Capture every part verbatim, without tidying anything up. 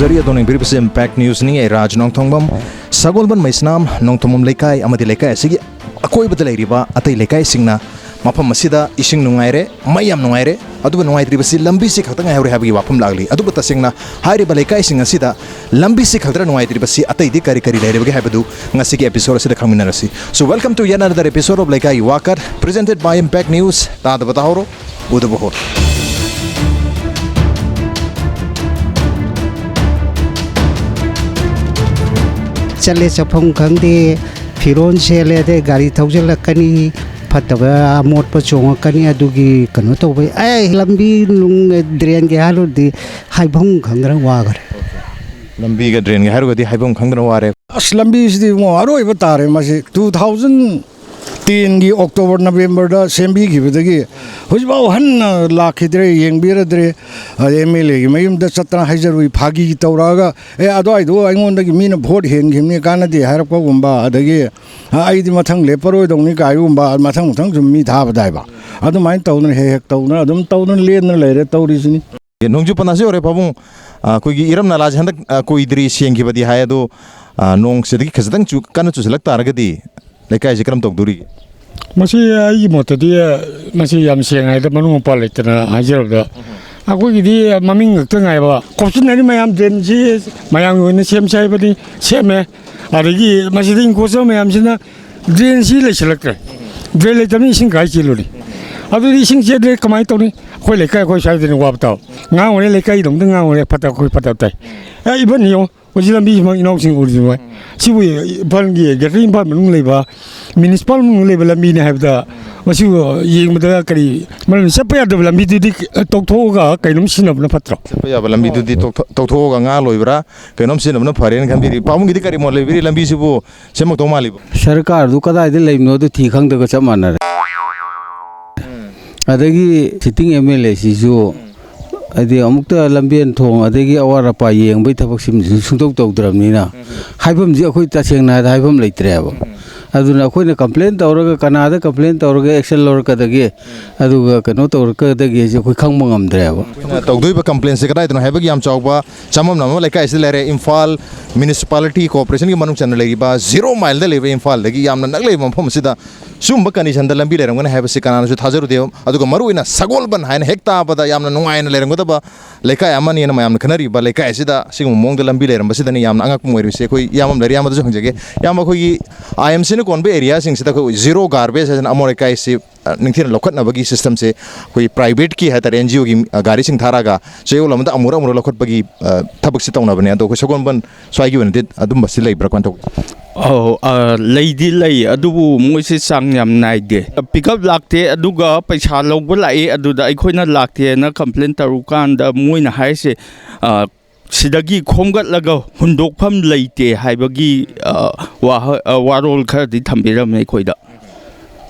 ꯀꯔꯤ ꯑꯗꯣꯝꯅ ꯌꯦꯡꯕꯤꯔꯤꯕꯁꯤ Impact Newsꯅꯤ꯫ ꯑꯩ ꯔꯥꯖ ꯅꯣꯡꯊꯣꯡꯕꯝ꯫ ꯁꯒꯣꯜꯕꯟ ꯃꯩꯁꯅꯥꯝ ꯅꯣꯡꯊꯣꯡꯕꯝ ꯂꯩꯀꯥꯏ ꯑꯃꯗꯤ ꯂꯩꯀꯥꯏ ꯑꯁꯤꯒꯤ ꯑꯀꯣꯏꯕꯗ ꯂꯩꯔꯤꯕ ꯑꯇꯩ ꯂꯩꯀꯥꯏꯁꯤꯡꯅ ꯃꯐꯝ ꯑꯁꯤꯗ ꯏꯁꯤꯡ ꯅꯨꯡꯉꯥꯏꯔꯦ, ꯃꯩ ꯌꯥꯝ ꯅꯨꯡꯉꯥꯏꯔꯦ, ꯑꯗꯨꯕꯨ ꯅꯨꯡꯉꯥꯏꯇ꯭ꯔꯤꯕꯁꯤ ꯂꯝꯕꯤꯁꯤ ꯈꯛꯇ ꯉꯥꯏꯍꯧꯔꯦ ꯍꯥꯏꯕꯒꯤ ꯋꯥꯐꯝ ꯂꯥꯛꯂꯤ꯫ ꯑꯗꯨꯕꯨ ꯇꯁꯦꯡꯅ ꯍꯥꯏꯔꯤꯕ ꯂꯩꯀꯥꯏꯁꯤꯡ ꯑꯁꯤꯗ ꯂꯝꯕꯤꯁꯤ ꯈꯛꯇ ꯅꯨꯡꯉꯥꯏꯇ꯭ꯔꯤꯕꯁꯤ ꯑꯇꯩꯗꯤ ꯀꯔꯤ ꯀꯔꯤ ꯂꯩꯔꯤꯕꯒꯦ ꯍꯥꯏꯕꯗꯨ ꯉꯁꯤꯒꯤ episode ꯑꯁꯤꯗ ꯈꯪꯃꯤꯟꯅꯔꯁꯤ꯫ So welcome to yet another episode of ꯂꯩꯀꯥꯏꯒꯤ ꯋꯥꯀꯠ, presented by Impact News꯫ ꯇꯥꯗꯕ ꯇꯥꯍꯧꯔꯣ, ꯎꯗꯕ ꯍꯧꯔꯣ꯫ ꯆꯠꯂꯦ ꯆꯠꯐꯝ ꯈꯪꯗꯦ, ꯐꯤꯔꯣꯜ ꯁꯦꯠꯂꯦ, ꯑꯗꯩ ꯒꯥꯔꯤ ꯊꯧꯖꯤꯜꯂꯛꯀꯅꯤ, ꯐꯠꯇꯕ ꯑꯃꯣꯠꯄ ꯆꯣꯡꯉꯛꯀꯅꯤ, ꯑꯗꯨꯒꯤ ꯀꯩꯅꯣ ꯇꯧꯕꯩ꯫ ꯑꯦ, ꯂꯝꯕꯤ ꯅꯨꯡ ꯗ꯭ꯔꯦꯟꯒꯤ ꯍꯥꯏꯔꯨꯔꯗꯤ ꯍꯥꯏꯐꯝ ꯈꯪꯗꯅ ꯋꯥꯈꯔꯦ꯫ ꯂꯝꯕꯤꯒ ꯗ꯭ꯔꯦꯟꯒ ꯍꯥꯏꯔꯨꯔꯒꯗꯤ ꯍꯥꯏꯐꯝ ꯈꯪꯗꯅ ꯋꯥꯔꯦ꯫ ꯑꯁ, ꯂꯝꯕꯤꯁꯤꯗꯤ ꯏꯕꯨꯡꯉꯣ ꯑꯔꯣꯏꯕ ꯇꯥꯔꯦ꯫ ꯃꯁꯤ ꯇꯨ ꯊꯥꯎꯖꯟ ꯇꯦꯟꯒꯤ ꯑꯣꯛꯇꯣꯕꯔ ꯅꯕꯦꯝꯕꯔꯗ ꯁꯦꯝꯕꯤꯈꯤꯕꯗꯒꯤ ꯍꯧꯖꯤꯛꯐꯥꯎ ꯍꯟꯅ ꯂꯥꯛꯈꯤꯗ꯭ꯔꯦ, ꯌꯦꯡꯕꯤꯔꯗ꯭ꯔꯦ꯫ ꯑꯗꯩ ꯑꯦꯝ ꯑꯦꯜ ꯑꯦꯒꯤ ꯃꯌꯨꯝꯗ ꯆꯠꯇꯅ ꯍꯥꯏꯖꯔꯨꯏ, ꯐꯥꯒꯤ ꯇꯧꯔꯛꯑꯒ, "ꯑꯦ, ꯑꯗꯨꯋꯥꯏꯗꯣ ꯑꯩꯉꯣꯟꯗꯒꯤ ꯃꯤꯅ ꯚꯣꯠ ꯍꯦꯟꯈꯤꯕꯅꯤ, ꯀꯥꯟꯅꯗꯦ" ꯍꯥꯏꯔꯛꯄꯒꯨꯝꯕ, ꯑꯗꯒꯤ, "ꯑ, ꯑꯩꯗꯤ ꯃꯊꯪ ꯂꯦꯞꯄꯔꯣꯏꯗꯧꯅꯤ" ꯀꯥꯏꯒꯨꯝꯕ, ꯃꯊꯪ ꯃꯊꯪ ꯁꯨꯝ ꯃꯤ ꯊꯥꯕꯗ ꯍꯥꯏꯕ꯫ ꯑꯗꯨꯃꯥꯏꯅ ꯇꯧꯗꯅ ꯍꯦꯛ ꯍꯦꯛ ꯇꯧꯗꯅ ꯑꯗꯨꯝ ꯇꯧꯗꯅ ꯂꯦꯟꯗꯅ ꯂꯩꯔꯦ ꯇꯧꯔꯤꯁꯤꯅꯤ꯫ ꯅꯣꯡꯖꯨ ꯄꯟꯊꯥꯁꯤ ꯌꯧꯔꯦ ꯄꯥꯕꯨꯡ꯫ ꯑ, ꯑꯩꯈꯣꯏꯒꯤ ꯏꯔꯝ ꯅꯂꯥꯁꯦ ꯍꯟꯗꯛ, ꯑ, ꯀꯨꯏꯗ꯭ꯔꯤ ꯁꯦꯡꯈꯤꯕꯗꯤ ꯍꯥꯏ, ꯑꯗꯣ, ꯑ, ꯅꯣꯡꯁꯤꯗꯒꯤ ꯈꯖꯤꯛꯇꯪ ꯆꯨ-, ꯀꯟꯅ ꯆꯨꯁꯤꯜꯂꯛ ꯇꯥꯔꯒꯗꯤ ꯂꯩꯀꯥꯏꯁꯦ ꯀꯔꯝ ꯇꯧꯗꯣꯔꯤꯒꯦ? ꯃꯁꯤ ꯑꯩꯒꯤ ꯃꯣꯠꯇꯗꯤ, ꯃꯁꯤ ꯌꯥꯝ ꯁꯦꯡꯅ ꯍꯥꯏꯗ ꯃꯅꯨꯡ ꯃꯄꯥꯟ ꯂꯩꯇꯅ ꯍꯥꯏꯖꯔꯕꯗ, ꯑꯩꯈꯣꯏꯒꯤꯗꯤ ꯃꯃꯤꯡ ꯈꯛꯇ ꯉꯥꯏꯕ꯫ ꯀꯣꯞꯁꯤꯟꯅꯔꯤ ꯃꯌꯥꯝ ꯗ꯭ꯔꯦꯟꯁꯤ ꯃꯌꯥꯝꯒꯤ ꯑꯣꯏꯅ ꯁꯦꯝꯁꯦ ꯍꯥꯏꯕꯗꯤ ꯁꯦꯝꯃꯦ꯫ ꯑꯗꯒꯤ ꯃꯁꯤꯗ ꯏꯪꯈꯣꯜ ꯃꯌꯥꯝꯁꯤꯅ ꯗ꯭ꯔꯦꯟꯁꯤ ꯂꯩꯁꯤꯜꯂꯛꯇ꯭ꯔꯦ꯫ ꯗ꯭ꯔꯦꯟ ꯂꯩꯇꯕꯅꯤ ꯏꯁꯤꯡ ꯀꯥꯏ ꯆꯦꯜꯂꯨꯅꯤ? ꯑꯗꯨꯗꯤ ꯏꯁꯤꯡ ꯆꯦꯟꯗ꯭ꯔꯦ ꯀꯃꯥꯏꯅ ꯇꯧꯅꯤ? ꯑꯩꯈꯣꯏ ꯂꯩꯀꯥꯏ ꯑꯩꯈꯣꯏ ꯁ꯭ꯋꯥꯏꯗꯅꯤ ꯋꯥꯕ ꯇꯥꯕ꯫ ꯉꯥꯡꯉꯨꯔꯦ ꯂꯩꯀꯥꯏꯗꯧꯗ ꯉꯥꯡꯉꯨꯔꯦ ꯐꯠꯇ ꯑꯩꯈꯣꯏ ꯐꯠꯇ ꯇꯥꯏ꯫ ꯑꯦ, ꯏꯚꯟ ꯌꯦꯡꯉꯣ꯫ ꯍꯧꯖꯤꯛ ꯂꯝꯕꯤꯁꯤꯃꯛ ꯏꯅꯥꯎꯁꯤꯡ ꯎꯔꯤꯁꯤ ꯃꯣꯏ꯫ ꯁꯤꯕꯨ ꯏꯝꯐꯥꯜꯒꯤ Greater ꯏꯝꯐꯥꯜ ꯃꯅꯨꯡ ꯂꯩꯕ, ꯃ꯭ꯌꯨꯅꯤꯁꯤꯄꯥꯜ ꯃꯅꯨꯡ ꯂꯩꯕ ꯂꯝꯕꯤꯅꯤ ꯍꯥꯏꯕꯗ, ꯃꯁꯤꯕꯨ ꯌꯦꯡꯕꯗ ꯀꯔꯤ ꯃꯔꯝ, ꯆꯠꯄ ꯌꯥꯗꯕ ꯂꯝꯕꯤꯗꯨꯗꯤ ꯇꯧꯊꯣꯛꯑꯒ ꯀꯩꯅꯣꯝ ꯁꯤꯖꯤꯟꯅꯕꯅ ꯐꯠꯇ꯭ꯔꯣ? ꯆꯠꯄ ꯌꯥꯕ ꯂꯝꯕꯤꯗꯨꯗꯤ ꯇꯧꯊꯣ-, ꯇꯧꯊꯣꯛꯑꯒ ꯉꯥ ꯂꯣꯏꯕ꯭ꯔꯥ ꯀꯩꯅꯣꯝ ꯁꯤꯖꯤꯟꯅꯕꯅ ꯐꯔꯦꯅ ꯈꯟꯕꯤꯔꯤ꯫ ꯄꯥꯕꯨꯡꯒꯤꯗꯤ ꯀꯔꯤ ꯃꯣꯠ ꯂꯩꯕꯤꯔꯤ? ꯂꯝꯕꯤꯁꯤꯕꯨ ꯁꯦꯝꯃꯛꯇꯧ ꯃꯥꯜꯂꯤꯕꯣ? ꯁꯔꯀꯥꯔꯗꯨ ꯀꯗꯥꯏꯗ ꯂꯩꯕꯅꯣꯗꯨ ꯊꯤ ꯈꯪꯗꯒ ꯆꯞ ꯃꯥꯟꯅꯔꯦ꯫ ꯑꯗꯒꯤ sitting M L A ꯁꯤꯁꯨ ꯍꯥꯏꯗꯤ ꯑꯃꯨꯛꯇ ꯂꯝꯕꯦꯟ ꯊꯣꯡ ꯑꯗꯒꯤ ꯑꯋꯥꯠ ꯑꯄꯥ ꯌꯦꯡꯕꯒꯤ ꯊꯕꯛꯁꯤꯃꯁꯨ ꯁꯨꯡꯇꯧ ꯇꯧꯗ꯭ꯔꯕꯅꯤꯅ ꯍꯥꯏꯐꯝꯁꯤ ꯑꯩꯈꯣꯏ ꯇꯁꯦꯡꯅ ꯍꯥꯏꯔꯗꯤ ꯍꯥꯏꯐꯝ ꯂꯩꯇ꯭ꯔꯦꯕ꯫ ꯑꯗꯨꯅ ꯑꯩꯈꯣꯏꯅ ꯀꯝꯄ꯭ꯂꯦꯟ ꯇꯧꯔꯒ ꯀꯅꯥꯗ ꯀꯝꯄ꯭ꯂꯦꯟ ꯇꯧꯔꯒ ꯑꯦꯛꯁꯟ ꯂꯧꯔꯛꯀꯗꯒꯦ, ꯑꯗꯨꯒ ꯀꯩꯅꯣ ꯇꯧꯔꯛꯀꯗꯒꯦꯁꯦ ꯑꯩꯈꯣꯏ ꯈꯪꯕ ꯉꯝꯗ꯭ꯔꯦꯕ꯫ ꯑꯩꯈꯣꯏꯅ ꯇꯧꯗꯣꯏꯕ ꯀꯝꯄ꯭ꯂꯦꯟꯁꯦ ꯀꯗꯥꯏꯗꯅꯣ ꯍꯥꯏꯕꯒꯤ ꯌꯥꯝ ꯆꯥꯎꯕ ꯆꯃꯝꯅꯕ ꯑꯃ ꯂꯩꯀꯥꯏꯁꯤꯗ ꯂꯩꯔꯦ꯫ ꯏꯝꯐꯥꯜ ꯃ꯭ꯌꯨꯅꯤꯁꯤꯄꯥꯂꯤꯇꯤ ꯀꯣꯔꯄꯣꯔꯦꯁꯟꯒꯤ ꯃꯅꯨꯡ ꯆꯟꯅ ꯂꯩꯔꯤꯕ ꯖꯤꯔꯣ ꯃꯥꯏꯜꯗ ꯂꯩꯕ ꯏꯝꯐꯥꯜꯗꯒꯤ ꯌꯥꯝꯅ ꯅꯛ ꯂꯩꯕ ꯃꯐꯝ ꯑꯁꯤꯗ ꯁꯤꯒꯨꯝꯕ ꯀꯟꯗꯤꯁꯟꯗ ꯂꯝꯕꯤ ꯂꯩꯔꯝꯒꯅꯤ ꯍꯥꯏꯕꯁꯤ ꯀꯅꯥꯅꯁꯨ ꯊꯥꯖꯔꯨꯗꯦ꯫ ꯑꯗꯨꯒ ꯃꯔꯨꯑꯣꯏꯅ ꯁꯒꯣꯜꯕꯟ ꯍꯥꯏꯅ ꯍꯦꯛ ꯇꯥꯕꯗ ꯌꯥꯝꯅ ꯅꯨꯡꯉꯥꯏꯅ ꯂꯩꯔꯝꯒꯗꯕ ꯂꯩꯀꯥꯏ ꯑꯃꯅꯤꯅ ꯃꯌꯥꯝꯅ ꯈꯟꯅꯔꯤꯕ ꯂꯩꯀꯥꯏ ꯑꯁꯤꯗ ꯁꯤꯒꯨꯝꯕ ꯃꯑꯣꯡꯗ ꯂꯝꯕꯤ ꯂꯩꯔꯝꯕꯁꯤꯗꯅꯤ ꯌꯥꯝꯅ ꯑꯉꯛꯄ ꯑꯣꯏꯔꯤꯕꯁꯦ꯫ ꯑꯩꯈꯣꯏ ꯏꯌꯥꯝꯕ ꯑꯃ ꯂꯩꯔꯦ, ꯏꯌꯥꯝꯕꯗꯁꯨ ꯍꯪꯖꯒꯦ꯫ ꯏꯌꯥꯝꯕ, ꯑꯩꯈꯣꯏꯒꯤ ꯑꯥꯏ ꯑꯦꯝ ꯁꯤꯅ ꯀꯣꯟꯕ ꯑꯦꯔꯤꯌꯥꯁꯤꯡꯁꯤꯗ ꯑꯩꯈꯣꯏ ꯖꯤꯔꯣ ꯒꯥꯔꯕꯦꯖ ꯍꯥꯏꯗꯅ ꯑꯃꯣꯠ ꯑꯀꯥꯏꯁꯤ, ꯑ, ꯅꯤꯡꯊꯤꯅ ꯂꯧꯈꯠꯅꯕꯒꯤ ꯁꯤꯁꯇꯝꯁꯦ ꯑꯩꯈꯣꯏ ꯄ꯭ꯔꯥꯏꯚꯦꯠꯀꯤ ꯍꯥꯏ ꯇꯥꯔꯦ, ꯑꯦꯟ ꯖꯤ ꯑꯣꯒꯤ, ꯑ, ꯒꯥꯔꯤꯁꯤꯡ ꯊꯥꯔꯛꯑꯒ ꯆꯌꯣꯜ ꯑꯃꯗ ꯑꯃꯨꯔꯛ ꯑꯃꯨꯔꯛ ꯂꯧꯈꯠꯄꯒꯤ, ꯑ, ꯊꯕꯛꯁꯤ ꯇꯧꯅꯕꯅꯦ꯫ ꯑꯗꯣ ꯑꯩꯈꯣꯏ ꯁꯒꯣꯜꯕꯟ ꯁ꯭ꯋꯥꯏꯒꯤ ꯑꯣꯏꯅꯗꯤ ꯑꯗꯨꯝꯕꯁꯤ ꯂꯩꯕ꯭ꯔꯥ, ꯀꯃꯥꯏꯅ ꯇꯧꯒꯦ? ꯑꯧ, ꯑ, ꯂꯩꯗꯤ ꯂꯩ, ꯑꯗꯨꯕꯨ ꯃꯣꯏꯁꯦ ꯆꯥꯡ ꯌꯥꯝ ꯅꯥꯏꯗꯦ꯫ ꯄꯤꯛꯑꯞ ꯂꯥꯛꯇꯦ, ꯑꯗꯨꯒ ꯄꯩꯁꯥ ꯂꯧꯕ ꯂꯥꯛꯑꯦ, ꯑꯗꯨꯗ ꯑꯩꯈꯣꯏꯅ ꯂꯥꯛꯇꯦꯅ ꯀꯝꯄ꯭ꯂꯦꯟ ꯇꯧꯔꯨꯀꯥꯟꯗ ꯃꯣꯏꯅ ꯍꯥꯏꯔꯤꯁꯦ, ꯑ, ꯁꯤꯗꯒꯤ ꯈꯣꯝꯒꯠꯂꯒ ꯍꯨꯟꯗꯣꯛꯐꯝ ꯂꯩꯇꯦ ꯍꯥꯏꯕꯒꯤ, ꯑ, ꯋꯥꯍ-, ꯑ, ꯋꯥꯔꯣꯜ ꯈꯔꯗꯤ ꯊꯝꯕꯤꯔꯝꯃꯦ ꯑꯩꯈꯣꯏꯗ꯫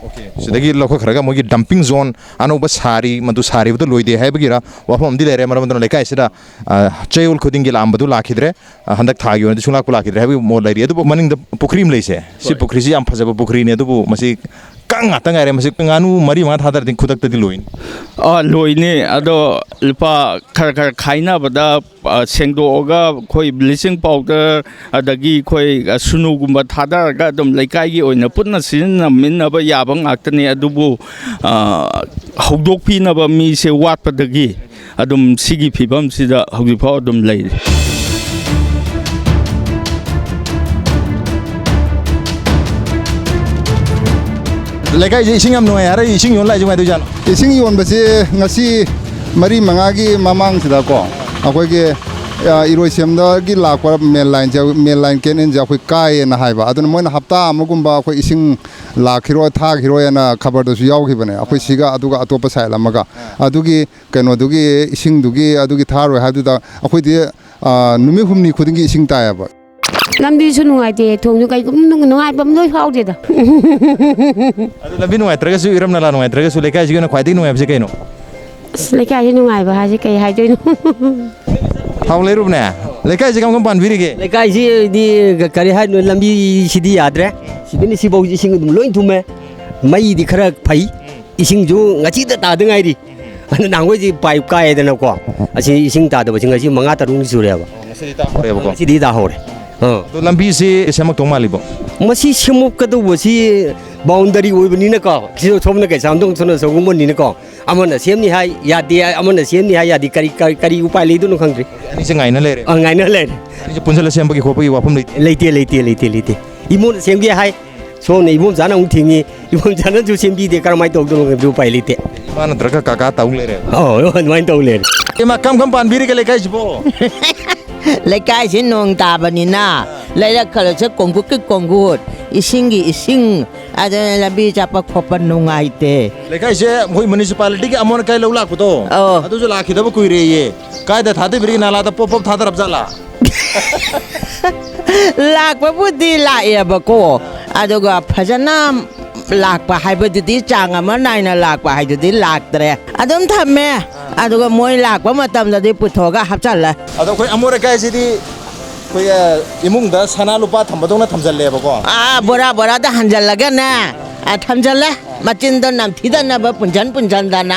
ꯑꯣꯀꯦ꯫ ꯁꯤꯗꯒꯤ ꯂꯧꯈꯠꯈ꯭ꯔꯒ ꯃꯣꯏꯒꯤ ꯗꯝꯄꯤꯡ ꯖꯣꯟ ꯑꯅꯧꯕ ꯁꯥꯔꯤ, ꯃꯗꯨ ꯁꯥꯔꯤꯕꯗꯨ ꯂꯣꯏꯗꯦ ꯍꯥꯏꯕꯒꯤꯔ ꯋꯥꯐꯝ ꯑꯃꯗꯤ ꯂꯩꯔꯦ꯫ ꯃꯔꯝ ꯑꯗꯨꯅ ꯂꯩꯀꯥꯏꯁꯤꯗ, ꯑ, ꯆꯌꯣꯜ ꯈꯨꯗꯤꯡꯒꯤ ꯂꯥꯛꯑꯝꯕꯗꯨ ꯂꯥꯛꯈꯤꯗ꯭ꯔꯦ꯫ ꯑ, ꯍꯟꯗꯛ ꯊꯥꯒꯤ ꯑꯣꯏꯅꯗꯤ ꯁꯨꯡꯂꯥꯛꯄꯨ ꯂꯥꯛꯈꯤꯗ꯭ꯔꯦ ꯍꯥꯏꯕꯒꯤ ꯃꯣꯠ ꯂꯩꯔꯤ꯫ ꯑꯗꯨꯕꯨ ꯃꯅꯤꯡꯗ ꯄꯨꯈ꯭ꯔꯤ ꯑꯃ ꯂꯩꯁꯦ, ꯁꯤ ꯍꯣꯏ꯫ ꯄꯨꯈ꯭ꯔꯤꯁꯤ ꯌꯥꯝ ꯐꯖꯕ ꯄꯨꯈ꯭ꯔꯤꯅꯤ, ꯑꯗꯨꯕꯨ ꯃꯁꯤ ꯀꯥꯡ ꯉꯥꯛꯇ ꯉꯥꯏꯔꯦ꯫ ꯃꯁꯤ ꯉꯥꯅꯨ ꯃꯔꯤ ꯃꯉꯥ ꯊꯥꯗꯔꯗꯤ ꯈꯨꯗꯛꯇꯗꯤ ꯂꯣꯏꯅꯤ꯫ ꯑꯥ, ꯂꯣꯏꯅꯤ꯫ ꯑꯗꯣ ꯂꯨꯄꯥ ꯈꯔ ꯈꯔ ꯈꯥꯏꯅꯕꯗ, ꯑ, ꯁꯦꯡꯗꯣꯛꯑꯒ ꯑꯩꯈꯣꯏ ꯕ꯭ꯂꯤꯆꯤꯡ ꯄꯥꯎꯗꯔ, ꯑꯗꯒꯤ ꯑꯩꯈꯣꯏ, ꯑ, ꯁꯨꯅꯨꯒꯨꯝꯕ ꯊꯥꯗꯔꯒ ꯑꯗꯨꯝ ꯂꯩꯀꯥꯏꯒꯤ ꯑꯣꯏꯅ ꯄꯨꯟꯅ ꯁꯤꯖꯤꯟꯅꯃꯤꯟꯅꯕ ꯌꯥꯕ ꯉꯥꯛꯇꯅꯤ꯫ ꯑꯗꯨꯕꯨ, ꯑ, ꯍꯧꯗꯣꯛꯄꯤꯅꯕ ꯃꯤꯁꯦ ꯋꯥꯠꯄꯗꯒꯤ ꯑꯗꯨꯝ ꯁꯤꯒꯤ ꯐꯤꯕꯝꯁꯤꯗ ꯍꯧꯖꯤꯛꯐꯥꯎ ꯑꯗꯨꯝ ꯂꯩꯔꯤ꯫ ꯂꯩꯀꯥꯏꯁꯦ ꯏꯁꯤꯡ ꯌꯥꯝ ꯅꯨꯡꯉꯥꯏ ꯍꯥꯏꯔ, ꯏꯁꯤꯡ ꯌꯣꯟ ꯂꯥꯛꯏꯁꯦ ꯀꯃꯥꯏꯅ ꯇꯧꯔꯤꯖꯥꯠꯅꯣ? ꯏꯁꯤꯡ ꯌꯣꯟꯕꯁꯦ ꯉꯁꯤ ꯃꯔꯤ ꯃꯉꯥꯒꯤ ꯃꯃꯥꯡꯁꯤꯗꯀꯣ, ꯑꯩꯈꯣꯏꯒꯤ, ꯑ, ꯏꯔꯣꯏꯁꯦꯝꯗꯒꯤ ꯂꯥꯛꯄ ꯃꯦꯟ ꯂꯥꯏꯟꯁꯦ, ꯃꯦꯟ ꯂꯥꯏꯟ ꯀꯦꯅꯦꯜꯁꯦ ꯑꯩꯈꯣꯏ ꯀꯥꯏꯌꯦꯅ ꯍꯥꯏꯕ꯫ ꯑꯗꯨꯅ ꯃꯣꯏꯅ ꯍꯞꯇꯥ ꯑꯃꯒꯨꯝꯕ ꯑꯩꯈꯣꯏ ꯏꯁꯤꯡ ꯂꯥꯛꯈꯤꯔꯣꯏ, ꯊꯥꯈꯤꯔꯣꯏꯅ ꯈꯕꯔꯗꯁꯨ ꯌꯥꯎꯈꯤꯕꯅꯦ, ꯑꯩꯈꯣꯏ ꯁꯤꯒ ꯑꯗꯨꯒ ꯑꯇꯣꯞꯄ ꯁꯥꯏꯠ ꯑꯃꯒ꯫ ꯑꯗꯨꯒꯤ ꯀꯩꯅꯣꯗꯨꯒꯤ ꯏꯁꯤꯡꯗꯨꯒꯤ ꯑꯗꯨꯒꯤ ꯊꯥꯔꯣꯏ ꯍꯥꯏꯕꯗꯨꯗ ꯑꯩꯈꯣꯏꯗꯤ, ꯑ, ꯅꯨꯃꯤꯠ ꯍꯨꯝꯅꯤ ꯈꯨꯗꯤꯡꯒꯤ ꯏꯁꯤꯡ ꯇꯥꯏꯌꯦꯕ꯫ ꯂꯝꯕꯤꯁꯨ ꯅꯨꯡꯉꯥꯏꯇꯦ, ꯊꯣꯡꯁꯨ ꯀꯩꯒꯨꯝ ꯅꯨꯡ-, ꯅꯨꯡꯉꯥꯏꯕ ꯑꯃ ꯂꯣꯏ ꯐꯥꯎꯗꯦꯗ꯫ ꯑꯗꯨ ꯂꯝꯕꯤ ꯅꯨꯡꯉꯥꯏꯇ꯭ꯔꯒꯁꯨ, ꯏꯔꯝ ꯅꯂꯥ ꯅꯨꯡꯉꯥꯏꯇ꯭ꯔꯒꯁꯨ, ꯂꯩꯀꯥꯏꯁꯤꯒꯤ ꯑꯣꯏꯅ ꯈ꯭ꯋꯥꯏꯗꯒꯤ ꯅꯨꯡꯉꯥꯏꯕꯁꯦ ꯀꯩꯅꯣ? ꯑꯁ, ꯂꯩꯀꯥꯏꯁꯤ ꯅꯨꯡꯉꯥꯏꯕ ꯍꯥꯏꯁꯦ ꯀꯩ ꯍꯥꯏꯗꯣꯏꯅꯣ? ꯊꯥꯎ ꯂꯩꯔꯨꯕꯅꯦ꯫ ꯂꯩꯀꯥꯏꯁꯦ ꯀꯔꯝ ꯀꯔꯝ ꯄꯥꯟꯕꯤꯔꯤꯒꯦ? ꯂꯩꯀꯥꯏꯁꯤꯗꯤ ꯀ-, ꯀꯔꯤ ꯍꯥꯏꯅꯣ, ꯂꯝꯕꯤꯁꯤꯗꯤ ꯌꯥꯗ꯭ꯔꯦ꯫ ꯁꯤꯗꯅꯤ ꯁꯤꯐꯥꯎꯁꯤ ꯏꯁꯤꯡ ꯑꯗꯨꯝ ꯂꯣꯏ ꯊꯨꯝꯃꯦ꯫ ꯃꯩꯗꯤ ꯈꯔ ꯐꯩ, ꯏꯁꯤꯡꯁꯨ ꯉꯁꯤꯗ ꯇꯥꯗ ꯉꯥꯏꯔꯤ꯫ ꯑꯗꯨ ꯅꯍꯥꯟꯈꯣꯏꯗꯤ ꯄꯥꯏꯞ ꯀꯥꯏꯗꯅꯀꯣ, ꯑꯁꯤ ꯏꯁꯤꯡ ꯇꯥꯗꯕꯁꯤ ꯉꯁꯤ ꯃꯉꯥ ꯇꯔꯨꯛꯅꯤ ꯁꯨꯔꯦꯕ꯫ ꯉꯁꯤꯗꯤ ꯇꯥꯍꯧꯔꯦꯕꯀꯣ꯫ ꯉꯁꯤꯗꯤ ꯇꯥꯍꯧꯔꯦ꯫ ꯑꯥ꯫ ꯑꯗꯣ ꯂꯝꯕꯤꯁꯤ ꯁꯦꯝꯃꯛꯇꯧ ꯃꯥꯜꯂꯤꯕꯣ? ꯃꯁꯤ ꯁꯦꯝꯃꯛꯀꯗꯧꯕꯁꯤ ꯕꯥꯎꯟꯗꯔꯤ ꯑꯣꯏꯕꯅꯤꯅꯀꯣ, ꯁꯤꯗ ꯁꯣꯝꯅ ꯀꯩꯁꯥꯝꯊꯣꯡ, ꯁꯣꯝꯅ ꯁꯒꯣꯜꯕꯟꯅꯤꯅꯀꯣ, ꯑꯃꯅ ꯁꯦꯝꯅꯤ ꯍꯥꯏ ꯌꯥꯗꯦ, ꯑꯃꯅ ꯁꯦꯝꯅꯤ ꯍꯥꯏ ꯌꯥꯗꯦ, ꯀꯔꯤ, ꯀꯔꯤ, ꯀꯔꯤ ꯎꯄꯥꯏ ꯂꯩꯗꯣꯏꯅꯣ ꯈꯪꯗ꯭ꯔꯤ꯫ ꯑꯅꯤꯁꯦ ꯉꯥꯏꯅ ꯂꯩꯔꯦ꯫ ꯑ, ꯉꯥꯏꯅ ꯂꯩꯔꯦ꯫ ꯑꯅꯤꯁꯦ ꯄꯨꯟꯁꯤꯜꯂ ꯁꯦꯝꯕꯒꯤ ꯈꯣꯠꯄꯒꯤ ꯋꯥꯐꯝ ꯂꯩꯇꯦ꯫ ꯂꯩꯇꯦ, ꯂꯩꯇꯦ, ꯂꯩꯇꯦ, ꯂꯩꯇꯦ꯫ ꯏꯃꯣꯟꯅ ꯁꯦꯝꯒꯦ ꯍꯥꯏ, ꯁꯣꯝꯅ ꯏꯕꯣꯝꯆꯥꯅ ꯑꯃꯨꯛ ꯊꯤꯡꯉꯤ, ꯏꯕꯣꯝꯆꯥꯅꯁꯨ ꯁꯦꯝꯕꯤꯗꯦ, ꯀꯔꯝꯍꯥꯏꯅ ꯇꯧꯗꯣꯏꯅꯣ ꯈꯪꯗꯦ, ꯎꯄꯥꯏ ꯂꯩꯇꯦ꯫ ꯏꯃꯥ ꯅꯠꯇ꯭ꯔꯒ ꯀꯥꯀꯥ ꯇꯧ ꯂꯩꯔꯦ꯫ ꯑꯧ, ꯑꯗꯨꯃꯥꯏꯅ ꯇꯧ ꯂꯩꯔꯦ꯫ ꯏꯃꯥ, ꯀꯔꯝ ꯀꯔꯝ ꯄꯥꯟꯕꯤꯔꯤꯒꯦ ꯂꯩꯀꯥꯏꯁꯤꯕꯣ? ꯂꯩꯀꯥꯏꯁꯤ ꯅꯣꯡ ꯇꯥꯕꯅꯤꯅ, ꯂꯩꯔꯛ ꯈꯔꯁꯦ ꯀꯣꯡꯒꯨꯠꯀꯤ ꯀꯣꯡꯒꯨꯠ, ꯏꯁꯤꯡꯒꯤ ꯏꯁꯤꯡ, ꯑꯗꯨꯅ ꯂꯝꯕꯤ ꯆꯠꯄ ꯈꯣꯠꯄ ꯅꯨꯡꯉꯥꯏꯇꯦ꯫ ꯂꯩꯀꯥꯏꯁꯦ ꯃꯣꯏ ꯃ꯭ꯌꯨꯅꯤꯁꯤꯄꯥꯂꯤꯇꯤꯒꯤ ꯑꯃꯣꯠ ꯑꯀꯥꯏ ꯂꯧ ꯂꯥꯛꯄꯗꯣ, ꯑꯧ꯫ ꯑꯗꯨꯁꯨ ꯂꯥꯛꯈꯤꯗꯕ ꯀꯨꯏꯔꯦꯌꯦ꯫ ꯀꯥꯏꯗ ꯊꯥꯗꯕꯤꯔꯤꯒꯦ? ꯅꯥꯂꯥꯗ ꯄꯣꯞ ꯄꯣꯞ ꯊꯥꯗꯔꯕ ꯖꯥꯠꯂꯥ? ꯂꯥꯛꯄꯕꯨꯗꯤ ꯂꯥꯛꯑꯦꯕꯀꯣ, ꯑꯗꯨꯒ ꯐꯖꯅ ꯂꯥꯛꯄ ꯍꯥꯏꯕꯗꯨꯗꯤ, ꯆꯥꯡ ꯑꯃ ꯅꯥꯏꯅ ꯂꯥꯛꯄ ꯍꯥꯏꯗꯨꯗꯤ ꯂꯥꯛꯇ꯭ꯔꯦ꯫ ꯑꯗꯨꯝ ꯊꯝꯃꯦ, ꯑꯗꯨꯒ ꯃꯣꯏ ꯂꯥꯛꯄ ꯃꯇꯝꯗꯗꯤ ꯄꯨꯊꯣꯛꯑꯒ ꯍꯥꯞꯆꯜꯂꯦ꯫ ꯑꯗꯣ ꯑꯩꯈꯣꯏ ꯑꯃꯣꯠ ꯑꯀꯥꯏꯁꯤꯗꯤ ꯑꯩꯈꯣꯏ, ꯑ, ꯏꯃꯨꯡꯗ ꯁꯅꯥ ꯂꯨꯄꯥ ꯊꯝꯕꯗꯧꯅ ꯊꯝꯖꯜꯂꯦꯕꯀꯣ꯫ ꯑꯥ, ꯕꯣꯔꯥ ꯕꯣꯔꯥꯗ ꯍꯟꯖꯜꯂꯒꯅꯦ, ꯑ, ꯊꯝꯖꯜꯂꯦ꯫ ꯃꯆꯤꯟꯗꯣ ꯅꯝꯊꯤꯗꯅꯕ ꯄꯨꯟꯖꯟ ꯄꯨꯟꯖꯟꯗꯅ꯫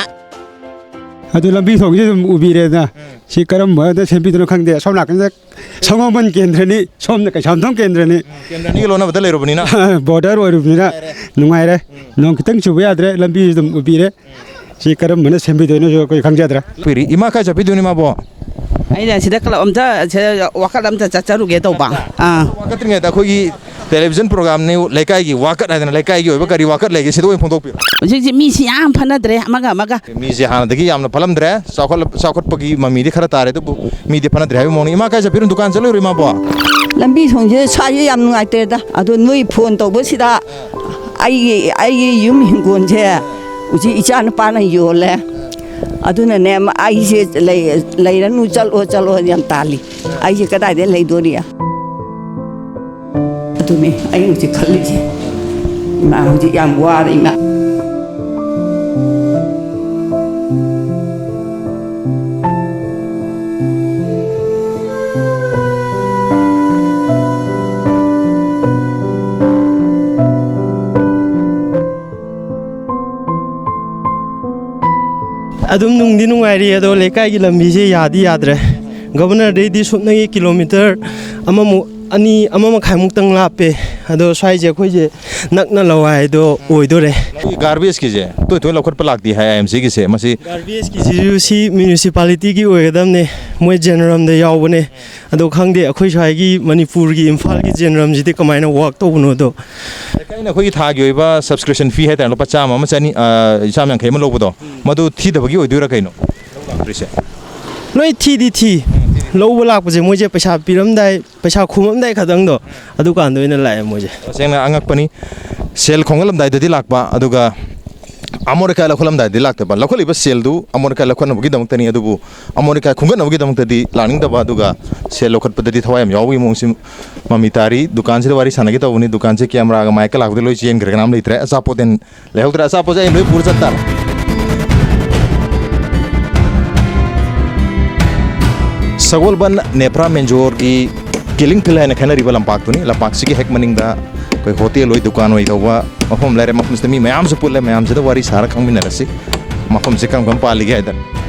ꯑꯗꯨ ꯂꯝꯕꯤ ꯊꯣꯡꯁꯤ ꯑꯗꯨꯝ ꯎꯕꯤꯔꯦꯗꯅ꯫ ꯎꯝ꯫ ꯁꯤ ꯀꯔꯝꯕꯗ ꯁꯦꯝꯕꯤꯗꯣꯏꯅꯣ ꯈꯪꯗꯦ꯫ ꯑꯁꯣꯝ ꯅꯥꯀꯟꯗ ꯁꯒꯣꯜꯕꯟ ꯀꯦꯟꯗ꯭ꯔꯅꯤ, ꯁꯣꯝꯗ ꯀꯩꯁꯥꯝꯊꯣꯡ ꯀꯦꯟꯗ꯭ꯔꯅꯤ꯫ ꯎꯝ, ꯀꯦꯟꯗ꯭ꯔ ꯑꯅꯤꯒꯤ ꯂꯣꯟꯅꯕꯗ ꯂꯩꯔꯨꯕꯅꯤꯅ꯫ ꯕꯣꯔꯗꯔ ꯑꯣꯏꯔꯨꯕꯅꯤꯅ ꯅꯨꯡꯉꯥꯏꯔꯦ꯫ ꯎꯝ꯫ ꯅꯣꯡ ꯈꯤꯇꯪ ꯆꯨꯕ ꯌꯥꯗ꯭ꯔꯦ, ꯂꯝꯕꯤꯁꯤ ꯑꯗꯨꯝ ꯎꯕꯤꯔꯦ꯫ ꯁꯤ ꯀꯔꯝꯕꯅ ꯁꯦꯝꯕꯤꯗꯣꯏꯅꯣꯁꯨ ꯑꯩꯈꯣꯏ ꯈꯪꯖꯗ꯭ꯔꯦ꯫ ꯄꯤꯔꯤ꯫ ꯏꯃꯥ ꯀꯥꯏ ꯆꯠꯄꯤꯗꯣꯏꯅꯣ ꯏꯃꯥꯕꯣ? ꯑꯩꯅ ꯁꯤꯗ ꯀ꯭ꯂꯕ ꯑꯝꯇ, ꯁꯤꯗ ꯋꯥꯀꯠ ꯑꯝꯇ ꯆꯠꯆꯔꯨꯒꯦ ꯇꯧꯕ꯫ ꯑꯥ꯫ ꯋꯥꯀꯠꯇ꯭ꯔꯤꯉꯩꯗ ꯑꯩꯈꯣꯏꯒꯤ ꯇꯦꯂꯤꯚꯤꯖꯟ ꯄ꯭ꯔꯣꯒ꯭ꯔꯥꯝꯅꯤ, ꯂꯩꯀꯥꯏꯒꯤ ꯋꯥꯀꯠ ꯍꯥꯏꯗꯅ, ꯂꯩꯀꯥꯏꯒꯤ ꯑꯣꯏꯕ ꯀꯔꯤ ꯋꯥꯀꯠ ꯂꯩꯒꯦ, ꯁꯤꯗ ꯑꯣꯏꯅ ꯐꯣꯡꯗꯣꯛꯄꯤꯔꯣ꯫ ꯍꯧꯖꯤꯛꯁꯤ ꯃꯤꯁꯤ ꯌꯥꯝ ꯐꯅꯗ꯭ꯔꯦ ꯑꯃꯒ ꯑꯃꯒ꯫ ꯃꯤꯁꯦ ꯍꯥꯟꯅꯗꯒꯤ ꯌꯥꯝꯅ ꯐꯠꯂꯝꯗ꯭ꯔꯦ, ꯆꯥꯎꯈꯠꯂ-, ꯆꯥꯎꯈꯠꯄꯒꯤ ꯃꯃꯤꯗꯤ ꯈꯔ ꯇꯥꯔꯦ, ꯑꯗꯨꯕꯨ ꯃꯤꯗꯤ ꯐꯅꯗ꯭ꯔꯦ ꯍꯥꯏꯕꯒꯤ ꯃꯑꯣꯡꯅꯤ꯫ ꯏꯃꯥ ꯀꯥꯏ ꯆꯠꯄꯤꯔꯤꯅꯣ? ꯗꯨꯀꯥꯟ ꯆꯠꯂꯨꯏꯔꯣ ꯏꯃꯥꯕꯣ? ꯂꯝꯕꯤ ꯊꯣꯡꯁꯦ ꯁ꯭ꯋꯥꯏꯁꯦ ꯌꯥꯝ ꯅꯨꯡꯉꯥꯏꯇ꯭ꯔꯦꯗ꯫ ꯑꯗꯣ ꯅꯣꯏ ꯐꯣꯟ ꯇꯧꯕꯁꯤꯗ ꯑꯩꯒꯤ, ꯑꯩꯒꯤ ꯌꯨꯝ ꯍꯤꯡꯒꯣꯜꯁꯦ ꯍꯧꯖꯤꯛ ꯏꯆꯥ ꯅꯨꯄꯥꯅ ꯌꯣꯜꯂꯦ꯫ ꯑꯗꯨꯅꯅꯦ, ꯃ-, ꯑꯩꯁꯦ ꯂꯩ-, ꯂꯩꯔꯅꯨ, ꯆꯠꯂꯣ, ꯆꯠꯂꯣ ꯌꯥꯝ ꯇꯥꯜꯂꯤ꯫ ꯑꯩꯁꯦ ꯀꯗꯥꯏꯗ ꯂꯩꯗꯣꯔꯤ? ꯑꯗꯨꯅꯦ ꯑꯩ ꯍꯧꯖꯤꯛ ꯈꯜꯂꯤꯁꯦ꯫ ꯏꯃꯥ, ꯍꯧꯖꯤꯛ ꯌꯥꯝ ꯋꯥꯔꯦ, ꯏꯃꯥ꯫ ꯑꯗꯨꯝ ꯅꯨꯡꯗꯤ ꯅꯨꯡꯉꯥꯏꯔꯤ, ꯑꯗꯣ ꯂꯩꯀꯥꯏꯒꯤ ꯂꯝꯕꯤꯁꯦ ꯌꯥꯗꯤ ꯌꯥꯗ꯭ꯔꯦ꯫ ꯒꯕꯔꯅꯔꯗꯩꯗꯤ ꯁꯨꯞꯅꯒꯤ ꯀꯤꯂꯣꯃꯤꯇꯔ ꯑꯃꯃꯨꯛ, ꯑꯅꯤ, ꯑꯃ ꯃꯈꯥꯏꯃꯨꯛꯇꯪ ꯂꯥꯞꯄꯦ꯫ ꯑꯗꯣ ꯁ꯭ꯋꯥꯏꯁꯦ ꯑꯩꯈꯣꯏꯁꯦ ꯅꯛꯅ ꯂꯋꯥꯏꯗꯣ ꯑꯣꯏꯗꯣꯔꯦ꯫ ꯒꯥꯔꯕꯦꯖꯀꯤꯁꯦ ꯇꯣꯏ ꯇꯣꯏ ꯂꯧꯈꯠꯄ ꯂꯥꯛꯇꯦ ꯍꯥꯏ ꯑꯥꯏ ꯑꯦꯝ ꯁꯤꯒꯤꯁꯦ꯫ ꯃꯁꯤ ꯒꯥꯔꯕꯦꯖꯀꯤꯁꯤꯁꯨ ꯁꯤ ꯃ꯭ꯌꯨꯅꯤꯁꯤꯄꯥꯂꯤꯇꯤꯒꯤ ꯑꯣꯏꯒꯗꯕꯅꯦ, ꯃꯣꯏ ꯖꯦꯅꯔꯝꯗ ꯌꯥꯎꯕꯅꯦ꯫ ꯑꯗꯣ ꯈꯪꯗꯦ, ꯑꯩꯈꯣꯏ ꯁ꯭ꯋꯥꯏꯒꯤ ꯃꯅꯤꯄꯨꯔꯒꯤ ꯏꯝꯐꯥꯜꯒꯤ ꯖꯦꯅꯔꯝꯁꯤꯗꯤ ꯀꯃꯥꯏꯅ ꯋꯥꯛ ꯇꯧꯕꯅꯣꯗꯣ꯫ ꯂꯩꯀꯥꯏꯅ ꯑꯩꯈꯣꯏꯒꯤ ꯊꯥꯒꯤ ꯑꯣꯏꯕ ꯁꯕꯁꯀ꯭ꯔꯤꯞꯁꯟ ꯐꯤ ꯍꯥꯏꯇꯥꯔꯦ, ꯂꯨꯄꯥ ꯆꯥꯝꯃ ꯑꯃ, ꯆꯅꯤ, ꯑ, ꯆꯥꯝꯃ ꯌꯥꯡꯈꯩ ꯑꯃ ꯂꯧꯕꯗꯣ, ꯃꯗꯨ ꯊꯤꯗꯕꯒꯤ ꯑꯣꯏꯗꯣꯏꯔꯥ ꯀꯩꯅꯣ? ꯂꯧ ꯂꯥꯛꯇ꯭ꯔꯤꯁꯦ? ꯂꯣꯏ ꯊꯤꯗꯤ ꯊꯤ꯫ ꯂꯧꯕ ꯂꯥꯛꯄꯁꯦ ꯃꯣꯏꯁꯦ ꯄꯩꯁꯥ ꯄꯤꯔꯝꯗꯥꯏ, ꯄꯩꯁꯥ ꯈꯣꯝꯃꯝꯗꯥꯏ ꯈꯛꯇꯪꯗꯣ, ꯑꯗꯨꯀꯥꯟꯗ ꯑꯣꯏꯅ ꯂꯥꯛꯑꯦ ꯃꯣꯏꯁꯦ꯫ ꯇꯁꯦꯡꯅ ꯑꯉꯛꯄꯅꯤ꯫ ꯁꯦꯜ ꯈꯣꯝꯒꯠꯂꯝꯗꯥꯏꯗꯗꯤ ꯂꯥꯛꯄ, ꯑꯗꯨꯒ ꯑꯃꯣꯠ ꯑꯀꯥꯏ ꯂꯧꯈꯠꯂꯝꯗꯥꯏꯗꯗꯤ ꯂꯥꯛꯇꯕ꯫ ꯂꯧꯈꯠꯂꯤꯕ ꯁꯦꯜꯗꯨ ꯑꯃꯣꯠ ꯑꯀꯥꯏ ꯂꯧꯈꯠꯅꯕꯒꯤꯗꯃꯛꯇꯅꯤ, ꯑꯗꯨꯕꯨ ꯑꯃꯣꯠ ꯑꯀꯥꯏ ꯈꯣꯝꯒꯠꯅꯕꯒꯤꯗꯃꯛꯇꯗꯤ ꯂꯥꯛꯅꯤꯡꯗꯕ, ꯑꯗꯨꯒ ꯁꯦꯜ ꯂꯧꯈꯠꯄꯗꯗꯤ ꯊꯋꯥꯏ ꯌꯥꯝ ꯌꯥꯎꯕꯒꯤ ꯃꯑꯣꯡꯁꯤ ꯃꯃꯤ ꯇꯥꯔꯤ꯫ ꯗꯨꯀꯥꯟꯁꯤꯗ ꯋꯥꯔꯤ ꯁꯥꯟꯅꯒꯦ ꯇꯧꯕꯅꯤ, ꯗꯨꯀꯥꯟꯁꯦ ꯀꯦꯃꯦꯔꯥꯒ ꯃꯥꯏꯛꯀ ꯂꯥꯛꯄꯗ ꯂꯣꯏ ꯆꯦꯟꯈ꯭ꯔꯦ, ꯀꯅꯥꯝ ꯂꯩꯇ꯭ꯔꯦ꯫ ꯑꯆꯥꯄꯣꯠ ꯂꯩꯍꯧꯗ꯭ꯔꯦ, ꯑꯆꯥꯄꯣꯠꯁꯦ ꯑꯩ ꯂꯣꯏ ꯄꯨꯔ ꯆꯠ ꯇꯥꯔꯦ꯫ ꯁꯒꯣꯜꯕꯟ ꯅꯦꯄ꯭ꯔꯥ ꯃꯦꯟꯖꯣꯔꯒꯤ ꯀꯤꯂꯤꯡ ꯐꯤꯜ ꯍꯥꯏꯅ ꯈꯪꯅꯔꯤꯕ ꯂꯝꯄꯥꯛꯇꯨꯅꯤ꯫ ꯂꯝꯄꯥꯛꯁꯤꯒꯤ ꯍꯦꯛ ꯃꯅꯤꯡꯗ ꯑꯩꯈꯣꯏ ꯍꯣꯇꯦꯜ ꯑꯣꯏ, ꯗꯨꯀꯥꯟ ꯑꯣꯏ ꯇꯧꯕ ꯃꯐꯝ ꯂꯩꯔꯦ꯫ ꯃꯐꯝꯁꯤꯗ ꯃꯤ ꯃꯌꯥꯝꯁꯨ ꯄꯨꯜꯂꯦ, ꯃꯌꯥꯝꯁꯤꯗ ꯋꯥꯔꯤ ꯁꯥꯔ ꯈꯪꯃꯤꯟꯅꯔꯁꯤ꯫ ꯃꯐꯝꯁꯦ ꯀꯔꯝ ꯀꯔꯝ ꯄꯥꯜꯂꯤꯒꯦ ꯍꯥꯏꯗꯅ꯫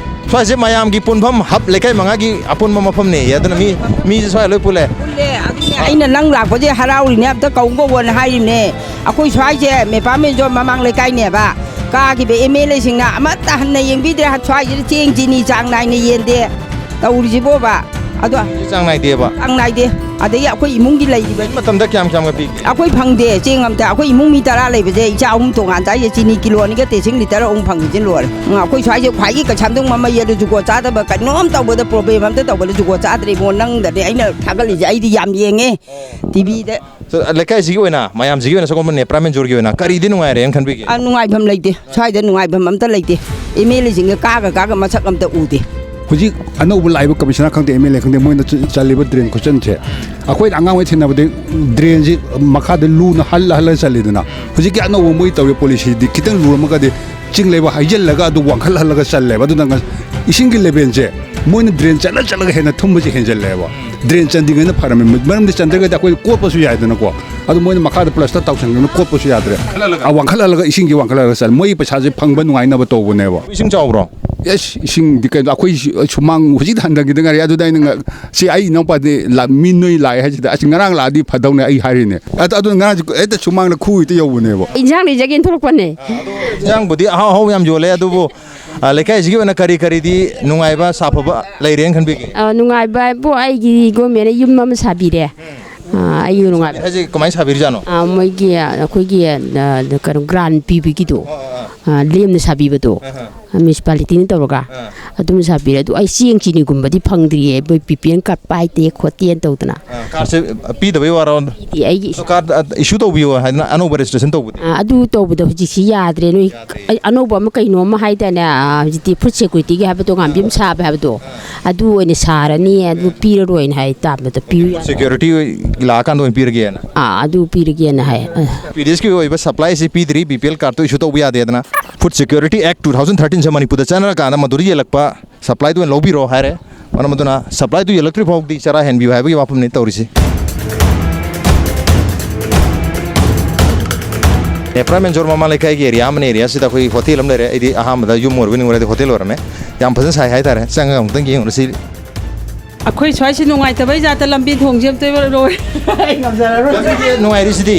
ꯁ꯭ꯋꯥꯏꯁꯦ ꯃꯌꯥꯝꯒꯤ ꯄꯨꯟꯐꯝ, ꯍꯕ, ꯂꯩꯀꯥꯏ ꯃꯉꯥꯒꯤ ꯑꯄꯨꯟꯕ ꯃꯐꯝꯅꯦ꯫ ꯑꯗꯨꯅ ꯃꯤ, ꯃꯤꯁꯦ ꯁ꯭ꯋꯥꯏ ꯂꯣꯏ ꯄꯨꯜꯂꯦ꯫ ꯄꯨꯜꯂꯦ꯫ ꯑꯗꯨꯅꯦ ꯑꯩꯅ ꯅꯪ ꯂꯥꯛꯄꯁꯦ ꯍꯔꯥꯎꯔꯤꯅꯦ, ꯑꯝꯇ ꯀꯧ ꯀꯧꯋꯣꯅ ꯍꯥꯏꯔꯤꯅꯦ꯫ ꯑꯩꯈꯣꯏ ꯁ꯭ꯋꯥꯏꯁꯦ ꯃꯦꯄꯥ ꯃꯦꯟꯖꯣꯔ ꯃꯃꯥꯡ ꯂꯩꯀꯥꯏꯅꯦꯕ꯫ ꯀꯥꯈꯤꯕ ꯑꯦꯝ ꯑꯦꯜ ꯑꯦꯁꯤꯡꯅ ꯑꯃꯠꯇ ꯍꯟꯅ ꯌꯦꯡꯕꯤꯗ꯭ꯔꯦ꯫ ꯁ꯭ꯋꯥꯏꯁꯤꯗ ꯆꯦꯡ ꯆꯤꯅꯤ ꯆꯥꯡ ꯅꯥꯏꯅ ꯌꯦꯟꯗꯦ ꯇꯧꯔꯤꯁꯤꯕꯣꯕ꯫ ꯑꯗꯣ ꯆꯥꯡ ꯅꯥꯏꯗꯦꯕ꯫ ꯆꯥꯡ ꯅꯥꯏꯗꯦ꯫ ꯑꯗꯒꯤ ꯑꯩꯈꯣꯏ ꯏꯃꯨꯡꯒꯤ ꯂꯩꯔꯤꯕ ꯃꯇꯝꯗ ꯀꯌꯥꯝ ꯀꯌꯥꯝꯒ ꯄꯤꯒꯦ? ꯑꯩꯈꯣꯏ ꯐꯪꯗꯦ ꯆꯦꯡ ꯑꯝꯇ꯫ ꯑꯩꯈꯣꯏ ꯏꯃꯨꯡ ꯃꯤ ꯇꯔꯥ ꯂꯩꯕꯁꯦ, ꯏꯆꯥ ꯑꯍꯨꯝ ꯇꯣꯉꯥꯟ ꯆꯥꯏꯁꯦ, ꯆꯤꯅꯤ ꯀꯤꯂꯣ ꯑꯅꯤꯒ ꯇꯦꯁꯤꯡ ꯂꯤꯇꯔ ꯑꯍꯨꯝ ꯐꯪꯉꯤꯁꯦ ꯂꯣꯏꯔꯦ꯫ ꯎꯝ, ꯑꯩꯈꯣꯏ ꯁ꯭ꯋꯥꯏꯁꯦ ꯈ꯭ꯋꯥꯏꯒꯤ ꯀꯩꯁꯥꯝꯊꯣꯡ ꯃꯃꯩ ꯑꯗꯨ ꯖꯨꯒꯣꯠ ꯆꯥꯗꯕ, ꯀꯩꯅꯣꯝ ꯇꯧꯕꯗ ꯄ꯭ꯔꯣꯕ꯭ꯂꯦꯝ ꯑꯝꯇ ꯇꯧꯕꯗ ꯖꯨꯒꯣꯠ ꯆꯥꯗ꯭ꯔꯦ ꯏꯕꯨꯡꯉꯣ꯫ ꯅꯪꯗꯅꯦ ꯑꯩꯅ ꯊꯥꯒꯠꯂꯤꯁꯦ, ꯑꯩꯗꯤ ꯌꯥꯝ ꯌꯦꯡꯉꯦ ꯇꯤꯚꯤꯗ꯫ ꯂꯩꯀꯥꯏꯁꯤꯒꯤ ꯑꯣꯏꯅ, ꯃꯌꯥꯝꯁꯤꯒꯤ ꯑꯣꯏꯅ, ꯁꯒꯣꯜꯕꯟ ꯅꯦꯄ꯭ꯔꯥ ꯃꯦꯟꯖꯣꯔꯒꯤ ꯑꯣꯏꯅ ꯀꯔꯤꯗꯤ ꯅꯨꯡꯉꯥꯏꯔꯦꯅ ꯈꯟꯕꯤꯒꯦ? ꯑ, ꯅꯨꯡꯉꯥꯏꯐꯝ ꯂꯩꯇꯦ꯫ ꯁ꯭ꯋꯥꯏꯗ ꯅꯨꯡꯉꯥꯏꯐꯝ ꯑꯝꯇ ꯂꯩꯇꯦ꯫ ꯑꯦꯝ ꯑꯦꯜ ꯑꯦꯁꯤꯡꯒ ꯀꯥꯒ ꯀꯥꯒ ꯃꯁꯛ ꯑꯝꯇ ꯎꯗꯦ꯫ ꯍꯧꯖꯤꯛ ꯑꯅꯧꯕ ꯂꯥꯛꯏꯕ ꯀꯃꯤꯁꯅꯔ ꯈꯪꯗꯦ, ꯑꯦꯝ ꯑꯦꯜ ꯑꯦ ꯈꯪꯗꯦ, ꯃꯣꯏꯅ ꯆ-, ꯆꯜꯂꯤꯕ ꯗ꯭ꯔꯦꯟ ꯈꯨꯠꯆꯟꯁꯦ, ꯑꯩꯈꯣꯏꯅ ꯑꯉꯥꯡ ꯑꯣꯏꯅ ꯊꯦꯡꯅꯕꯗꯤ ꯗ꯭ꯔꯦꯟꯁꯤ ꯃꯈꯥꯗ ꯂꯨꯅ ꯍꯜꯂ ꯍꯜꯂꯒ ꯆꯜꯂꯤꯗꯅ, ꯍꯧꯖꯤꯛꯀꯤ ꯑꯅꯧꯕ ꯃꯣꯏ ꯇꯧꯔꯤꯕ ꯄꯣꯂꯤꯁꯤꯗꯤ ꯈꯤꯇꯪ ꯂꯨꯔꯝꯃꯒꯗꯤ ꯆꯤꯡ ꯂꯩꯕꯥꯛ ꯍꯩꯖꯤꯜꯂꯒ ꯑꯗꯨ ꯋꯥꯡꯈꯠꯍꯜꯂꯒ ꯆꯜꯂꯦꯕ꯫ ꯑꯗꯨꯅ ꯉ-, ꯏꯁꯤꯡꯒꯤ ꯂꯦꯕꯦꯜꯁꯦ ꯃꯣꯏꯅ ꯗ꯭ꯔꯦꯟ ꯆꯠꯂ ꯆꯠꯂꯒ ꯍꯦꯟꯅ ꯊꯨꯝꯕꯁꯦ ꯍꯦꯟꯖꯜꯂꯛꯑꯦꯕ꯫ ꯗ꯭ꯔꯦꯟ ꯆꯟꯗ꯭ꯔꯤꯉꯩꯅ ꯐꯔꯝꯃꯦ, ꯃꯔꯝꯗꯤ ꯆꯟꯗ꯭ꯔꯒꯗꯤ ꯑꯩꯈꯣꯏ ꯀꯣꯠꯄꯁꯨ ꯌꯥꯏꯗꯅꯀꯣ꯫ ꯑꯗꯨ ꯃꯣꯏꯅ ꯃꯈꯥꯗ ꯄ꯭ꯂꯁꯇꯔ ꯇꯧꯁꯟꯈ꯭ꯔꯕꯅꯤꯅ ꯀꯣꯠꯄꯁꯨ ꯌꯥꯗ꯭ꯔꯦ꯫ ꯋꯥꯡꯈꯠꯍꯜꯂꯒ? ꯑ, ꯋꯥꯡꯈꯠꯍꯜꯂꯒ ꯏꯁꯤꯡꯁꯦ ꯋꯥꯡꯈꯠꯍꯜꯂꯒ ꯆꯜꯂꯦ꯫ ꯃꯣꯏꯒꯤ ꯄꯩꯁꯥꯁꯦ ꯐꯪꯕ ꯅꯨꯡꯉꯥꯏꯅꯕ ꯇꯧꯕꯅꯦꯕ꯫ ꯏꯁꯤꯡ ꯆꯥꯎꯕ꯭ꯔꯣ? ꯑꯦꯁ, ꯏꯁꯤꯡꯗꯤ ꯀꯩꯅꯣ, ꯑꯩꯈꯣꯏ ꯁꯨ-, ꯁꯨꯃꯥꯡ ꯍꯧꯖꯤꯛꯇ ꯍꯟꯊꯈꯤꯗ ꯉꯥꯏꯔꯤ꯫ ꯑꯗꯨꯗ ꯑꯩꯅ ꯉ-, "ꯁꯤ ꯑꯩ ꯏꯅꯥꯎꯄꯥꯗꯤ ꯂꯥ-, ꯃꯤ ꯅꯣꯏ ꯂꯥꯛꯑꯦ ꯍꯥꯏꯁꯤꯗ, ꯑꯁ, ꯉꯔꯥꯡ ꯂꯥꯛꯑꯗꯤ ꯐꯗꯧꯅꯦ" ꯑꯩ ꯍꯥꯏꯔꯤꯅꯦ꯫ ꯑꯗꯨ, ꯑꯗꯨꯅ ꯉꯔꯥꯡꯁꯦ ꯍꯦꯛꯇ ꯁꯨꯃꯥꯡꯗ ꯈꯨ ꯍꯦꯛꯇ ꯌꯧꯕꯅꯦꯕ꯫ ꯏꯟꯁꯥꯡ ꯂꯩꯖꯒꯦꯅ ꯊꯣꯛꯂꯛꯄꯅꯦ꯫ ꯏꯟꯁꯥꯡꯕꯨꯗꯤ ꯑꯍꯥꯎ ꯑꯍꯥꯎ ꯌꯥꯝ ꯌꯣꯜꯂꯦ, ꯑꯗꯨꯕꯨ, ꯑ, ꯂꯩꯀꯥꯏꯁꯤꯒꯤ ꯑꯣꯏꯅ ꯀꯔꯤ ꯀꯔꯤꯗꯤ ꯅꯨꯡꯉꯥꯏꯕ, ꯁꯥꯐꯕ ꯂꯩꯔꯦꯅ ꯈꯟꯕꯤꯒꯦ? ꯑ, ꯅꯨꯡꯉꯥꯏꯕ ꯍꯥꯏꯕꯨ, ꯑꯩꯒꯤ ꯒꯣꯔꯃꯦꯟꯅ ꯌꯨꯝ ꯑꯃ ꯁꯥꯕꯤꯔꯦ꯫ ꯑ, ꯑꯩꯒꯤ ꯅꯨꯡꯉꯥꯏꯕ꯫ ꯍꯥꯏꯁꯦ ꯀꯃꯥꯏꯅ ꯁꯥꯕꯤꯔꯤꯖꯥꯠꯅꯣ? ꯑ, ꯃꯣꯏꯒꯤ, ꯑ, ꯑꯩꯈꯣꯏꯒꯤ, ꯑ, ꯀꯩꯅꯣ, ꯒ꯭ꯔꯥꯟ ꯄꯤꯕꯒꯤꯗꯣ, ꯑ, ꯑ, ꯑ꯫ ꯑ, ꯂꯦꯝꯅ ꯁꯥꯕꯤꯕꯗꯣ꯫ ꯑ, ꯑ꯫ ꯃ꯭ꯌꯨꯅꯤꯁꯤꯄꯥꯂꯤꯇꯤꯅ ꯇꯧꯔꯒ ꯑꯥ꯫ ꯑꯗꯨꯝ ꯁꯥꯕꯤꯔꯦ꯫ ꯑꯗꯨ ꯑꯩ ꯆꯦꯡ ꯆꯤꯅꯤꯒꯨꯝꯕꯗꯤ ꯐꯪꯗ꯭ꯔꯤꯌꯦ, ꯃꯣꯏ ꯕꯤ ꯄꯤ ꯑꯦꯜ ꯀꯥꯔꯗ ꯄꯥꯏꯗꯦ ꯈꯣꯠꯇꯦꯅ ꯇꯧꯗꯅ꯫ ꯑꯥ, ꯀꯥꯔꯗꯁꯦ ꯄꯤꯗꯕꯩ ꯋꯥꯔꯣ? ꯄꯤꯗꯦ, ꯑꯩꯒꯤ ꯑꯗꯣ ꯀꯥꯔꯗ, ꯑ, ꯏꯁꯨ ꯇꯧꯕꯤꯌꯣ ꯍꯥꯏꯗꯅ ꯑꯅꯧꯕ ꯔꯦꯖꯤꯁꯇ꯭ꯔꯦꯁꯟ ꯇꯧꯕꯗꯤ? ꯑꯥ, ꯑꯗꯨ ꯇꯧꯕꯗꯣ ꯍꯧꯖꯤꯛꯁꯤ ꯌꯥꯗ꯭ꯔꯦ꯫ ꯅꯣꯏ ꯌꯥꯗ꯭ꯔꯦ꯫ ꯑꯩ ꯑꯅꯧꯕ ꯑꯃ ꯀꯩꯅꯣ ꯑꯃ ꯍꯥꯏꯗꯥꯏꯅꯦ, ꯑꯥ, ꯍꯧꯖꯤꯛꯇꯤ ꯐꯨꯗ ꯁꯦꯀ꯭ꯌꯨꯔꯤꯇꯤꯒꯤ ꯍꯥꯏꯕꯗꯣ, ꯉꯥꯟꯕꯤ ꯑꯃ ꯁꯥꯕ ꯍꯥꯏꯕꯗꯣ, ꯑꯥ꯫ ꯑꯗꯨ ꯑꯣꯏꯅ ꯁꯥꯔꯅꯤ, ꯑꯗꯨ ꯄꯤꯔꯔꯣꯏꯅ ꯍꯥꯏ, ꯇꯥꯕꯗ ꯄꯤꯌꯨ ꯌꯥꯗ꯭ꯔꯦ꯫ ꯁꯦꯀ꯭ꯌꯨꯔꯤꯇꯤ ꯂꯥꯛꯑꯀꯥꯟꯗ ꯑꯣꯏꯅ ꯄꯤꯔꯒꯦꯅ꯫ ꯑꯥ, ꯑꯗꯨ ꯄꯤꯔꯒꯦꯅ ꯍꯥꯏ꯫ ꯑꯥ꯫ ꯄꯤ ꯗꯤ ꯑꯦꯁꯀꯤ ꯑꯣꯏꯕ ꯁꯄ꯭ꯂꯥꯏꯁꯤ ꯄꯤꯗ꯭ꯔꯤ, ꯕꯤ ꯄꯤ ꯑꯦꯜ ꯀꯥꯔꯗꯇꯣ ꯏꯁꯨ ꯇꯧꯕ ꯌꯥꯗꯦꯗꯅ꯫ ꯐꯨꯗ ꯁꯦꯀ꯭ꯌꯨꯔꯤꯇꯤ ꯑꯦꯛ ꯇꯨ ꯊꯥꯎꯖꯟ ꯊꯥꯔꯇꯤꯟꯁꯦ ꯃꯅꯤꯄꯨꯔꯗ ꯆꯠꯅꯔꯀꯥꯟꯗ ꯃꯗꯨꯗ ꯌꯦꯜꯂꯛꯄ ꯁꯄ꯭ꯂꯥꯏꯗꯨ ꯑꯣꯏꯅ ꯂꯧꯕꯤꯔꯣ ꯍꯥꯏꯔꯦ꯫ ꯃꯔꯝ ꯑꯗꯨꯅ ꯁꯄ꯭ꯂꯥꯏꯗꯨ ꯌꯦꯜꯂꯛꯇ꯭ꯔꯤ ꯐꯥꯎꯗꯤ ꯆꯔꯥ ꯍꯦꯟꯕꯤꯌꯨ ꯍꯥꯏꯕꯒꯤ ꯋꯥꯐꯝꯅꯤ ꯇꯧꯔꯤꯁꯤ꯫ ꯅꯦꯄ꯭ꯔꯥ ꯃꯦꯟꯖꯣꯔ ꯃꯃꯥ ꯂꯩꯀꯥꯏꯒꯤ ꯑꯦꯔꯤꯌꯥ ꯑꯃꯅꯤ꯫ ꯑꯦꯔꯤꯌꯥꯁꯤꯗ ꯑꯩꯈꯣꯏ ꯍꯣꯇꯦꯜ ꯑꯃ ꯂꯩꯔꯦ꯫ ꯑꯩꯗꯤ ꯑꯍꯥꯟꯕꯗ ꯌꯨꯝ ꯑꯣꯏꯔꯕꯣꯏ ꯅꯤꯡꯉꯨꯔꯦ, ꯑꯗꯩ ꯍꯣꯇꯦꯜ ꯑꯣꯏꯔꯝꯃꯦ꯫ ꯌꯥꯝ ꯐꯖꯅ ꯁꯥꯏ ꯍꯥꯏꯇꯥꯔꯦ꯫ ꯆꯪꯉꯒ ꯑꯃꯨꯛꯇꯪ ꯌꯦꯡꯉꯨꯔꯁꯤ꯫ ꯑꯩꯈꯣꯏ ꯁ꯭ꯋꯥꯏꯁꯤ ꯅꯨꯡꯉꯥꯏꯇꯕꯩ ꯖꯥꯠꯇ ꯂꯝꯕꯤ ꯊꯣꯡꯁꯦ ꯑꯝꯇ ꯂꯣꯏ-, ꯑꯩ ꯉꯝꯖꯔꯔꯣꯏ꯫ ꯂꯝꯕꯤꯁꯦ ꯅꯨꯡꯉꯥꯏꯔꯤꯁꯤꯗꯤ꯫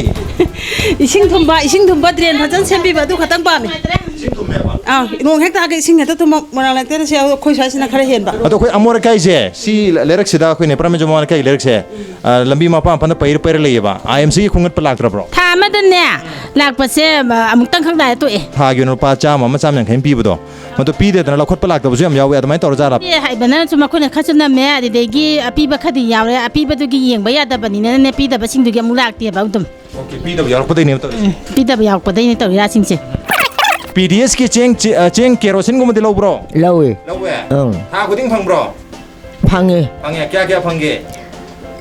ꯏꯁꯤꯡ ꯊꯨꯝꯕ, ꯏꯁꯤꯡ ꯊꯨꯝꯕ ꯗ꯭ꯔꯦꯟ ꯐꯖꯅ ꯁꯦꯝꯕꯤꯕ ꯑꯗꯨ ꯈꯛꯇꯪ ꯄꯥꯝꯃꯤ꯫ ꯏꯁꯤꯡ ꯊꯨꯝꯃꯦꯕ? ꯑꯥ, ꯅꯣꯡ ꯍꯦꯛ ꯇꯥꯒꯦ ꯏꯁꯤꯡ ꯍꯦꯛꯇ ꯊꯨꯝꯃ ꯃꯣꯏꯔꯥꯡ ꯂꯩꯇꯦꯅ ꯁꯤ ꯑꯩꯈꯣꯏ ꯁ꯭ꯋꯥꯏꯁꯤꯅ ꯈꯔ ꯍꯦꯟꯕ꯫ ꯑꯗꯣ ꯑꯩꯈꯣꯏ ꯑꯃꯣꯠ ꯑꯀꯥꯏꯁꯦ ꯁꯤ ꯂꯩꯔꯛꯁꯤꯗ, ꯑꯩꯈꯣꯏ ꯅꯦꯄ꯭ꯔꯥ ꯃꯦꯟꯖꯣꯔ ꯃꯃꯥ ꯂꯩꯀꯥꯏꯒꯤ ꯂꯩꯔꯛꯁꯦ, ꯑ, ꯂꯝꯕꯤ ꯃꯄꯥꯟ ꯃꯄꯥꯟꯗ ꯄꯩꯔ ꯄꯩꯔ ꯂꯩꯌꯦꯕ꯫ ꯑꯥꯏ ꯑꯦꯝ ꯁꯤꯒꯤ ꯈꯣꯡꯒꯠꯄ ꯂꯥꯛꯇ꯭ꯔꯕ꯭ꯔꯣ? ꯊꯥ ꯑꯃꯗꯅꯦ ꯂꯥꯛꯄꯁꯦ, ꯑ, ꯑꯃꯨꯛꯇꯪ ꯈꯛ ꯂꯥꯛꯑꯦ ꯇꯣꯛꯑꯦ꯫ ꯊꯥꯒꯤ ꯑꯣꯏꯅ ꯂꯨꯄꯥ ꯆꯥꯝꯃ ꯑꯃ ꯆꯥꯝꯃ ꯌꯥꯡꯈꯩ ꯑꯃ ꯄꯤꯕꯗꯣ, ꯃꯗꯨ ꯄꯤꯗꯦꯗꯅ ꯂꯧꯈꯠꯄ ꯂꯥꯛꯇꯕꯁꯨ ꯌꯥꯝ ꯌꯥꯎꯋꯦ꯫ ꯑꯗꯨꯃꯥꯏꯅ ꯇꯧꯔ ꯖꯥꯠꯂꯕ? ꯑꯦ, ꯍꯥꯏꯕꯅꯁꯨ ꯃꯈꯣꯏꯅ ꯈꯔꯁꯨ ꯅꯝꯃꯦ, ꯑꯗꯨꯗꯒꯤ ꯑꯄꯤꯕ ꯈꯔꯗꯤ ꯌꯥꯎꯔꯦ꯫ ꯑꯄꯤꯕꯗꯨꯒꯤ ꯌꯦꯡꯕ ꯌꯥꯗꯕꯅꯤꯅꯅꯦ, ꯄꯤꯗꯕꯁꯤꯡꯗꯨꯒꯤ ꯑꯃꯨꯛ ꯂꯥꯛꯇꯦꯕ ꯑꯗꯨꯝ꯫ ꯑꯣꯀꯦ, ꯄꯤꯗꯕ ꯌꯥꯎꯔꯛꯄꯗꯩꯅꯦꯕ ꯇꯧꯔꯤꯁꯦ꯫ ꯎꯝ, ꯄꯤꯗꯕ ꯌꯥꯎꯔꯛꯄꯗꯩꯅꯦ ꯇꯧꯔꯤꯔꯥꯁꯤꯡꯁꯦ꯫ ꯄꯤ ꯗꯤ ꯑꯦꯁꯀꯤ ꯆꯦꯡ, ꯆꯦ-, ꯑ, ꯆꯦꯡ ꯀꯦꯔꯣꯁꯤꯟꯒꯨꯝꯕꯗꯤ ꯂꯧꯕ꯭ꯔꯣ? ꯂꯧꯏ꯫ ꯂꯧꯋꯦ? ꯑꯪ꯫ ꯊꯥ ꯈꯨꯗꯤꯡ ꯐꯪꯕ꯭ꯔꯣ? ꯐꯪꯉꯤ꯫ ꯐꯪꯉꯦ꯫ ꯀꯌꯥ ꯀꯌꯥ ꯐꯪꯒꯦ?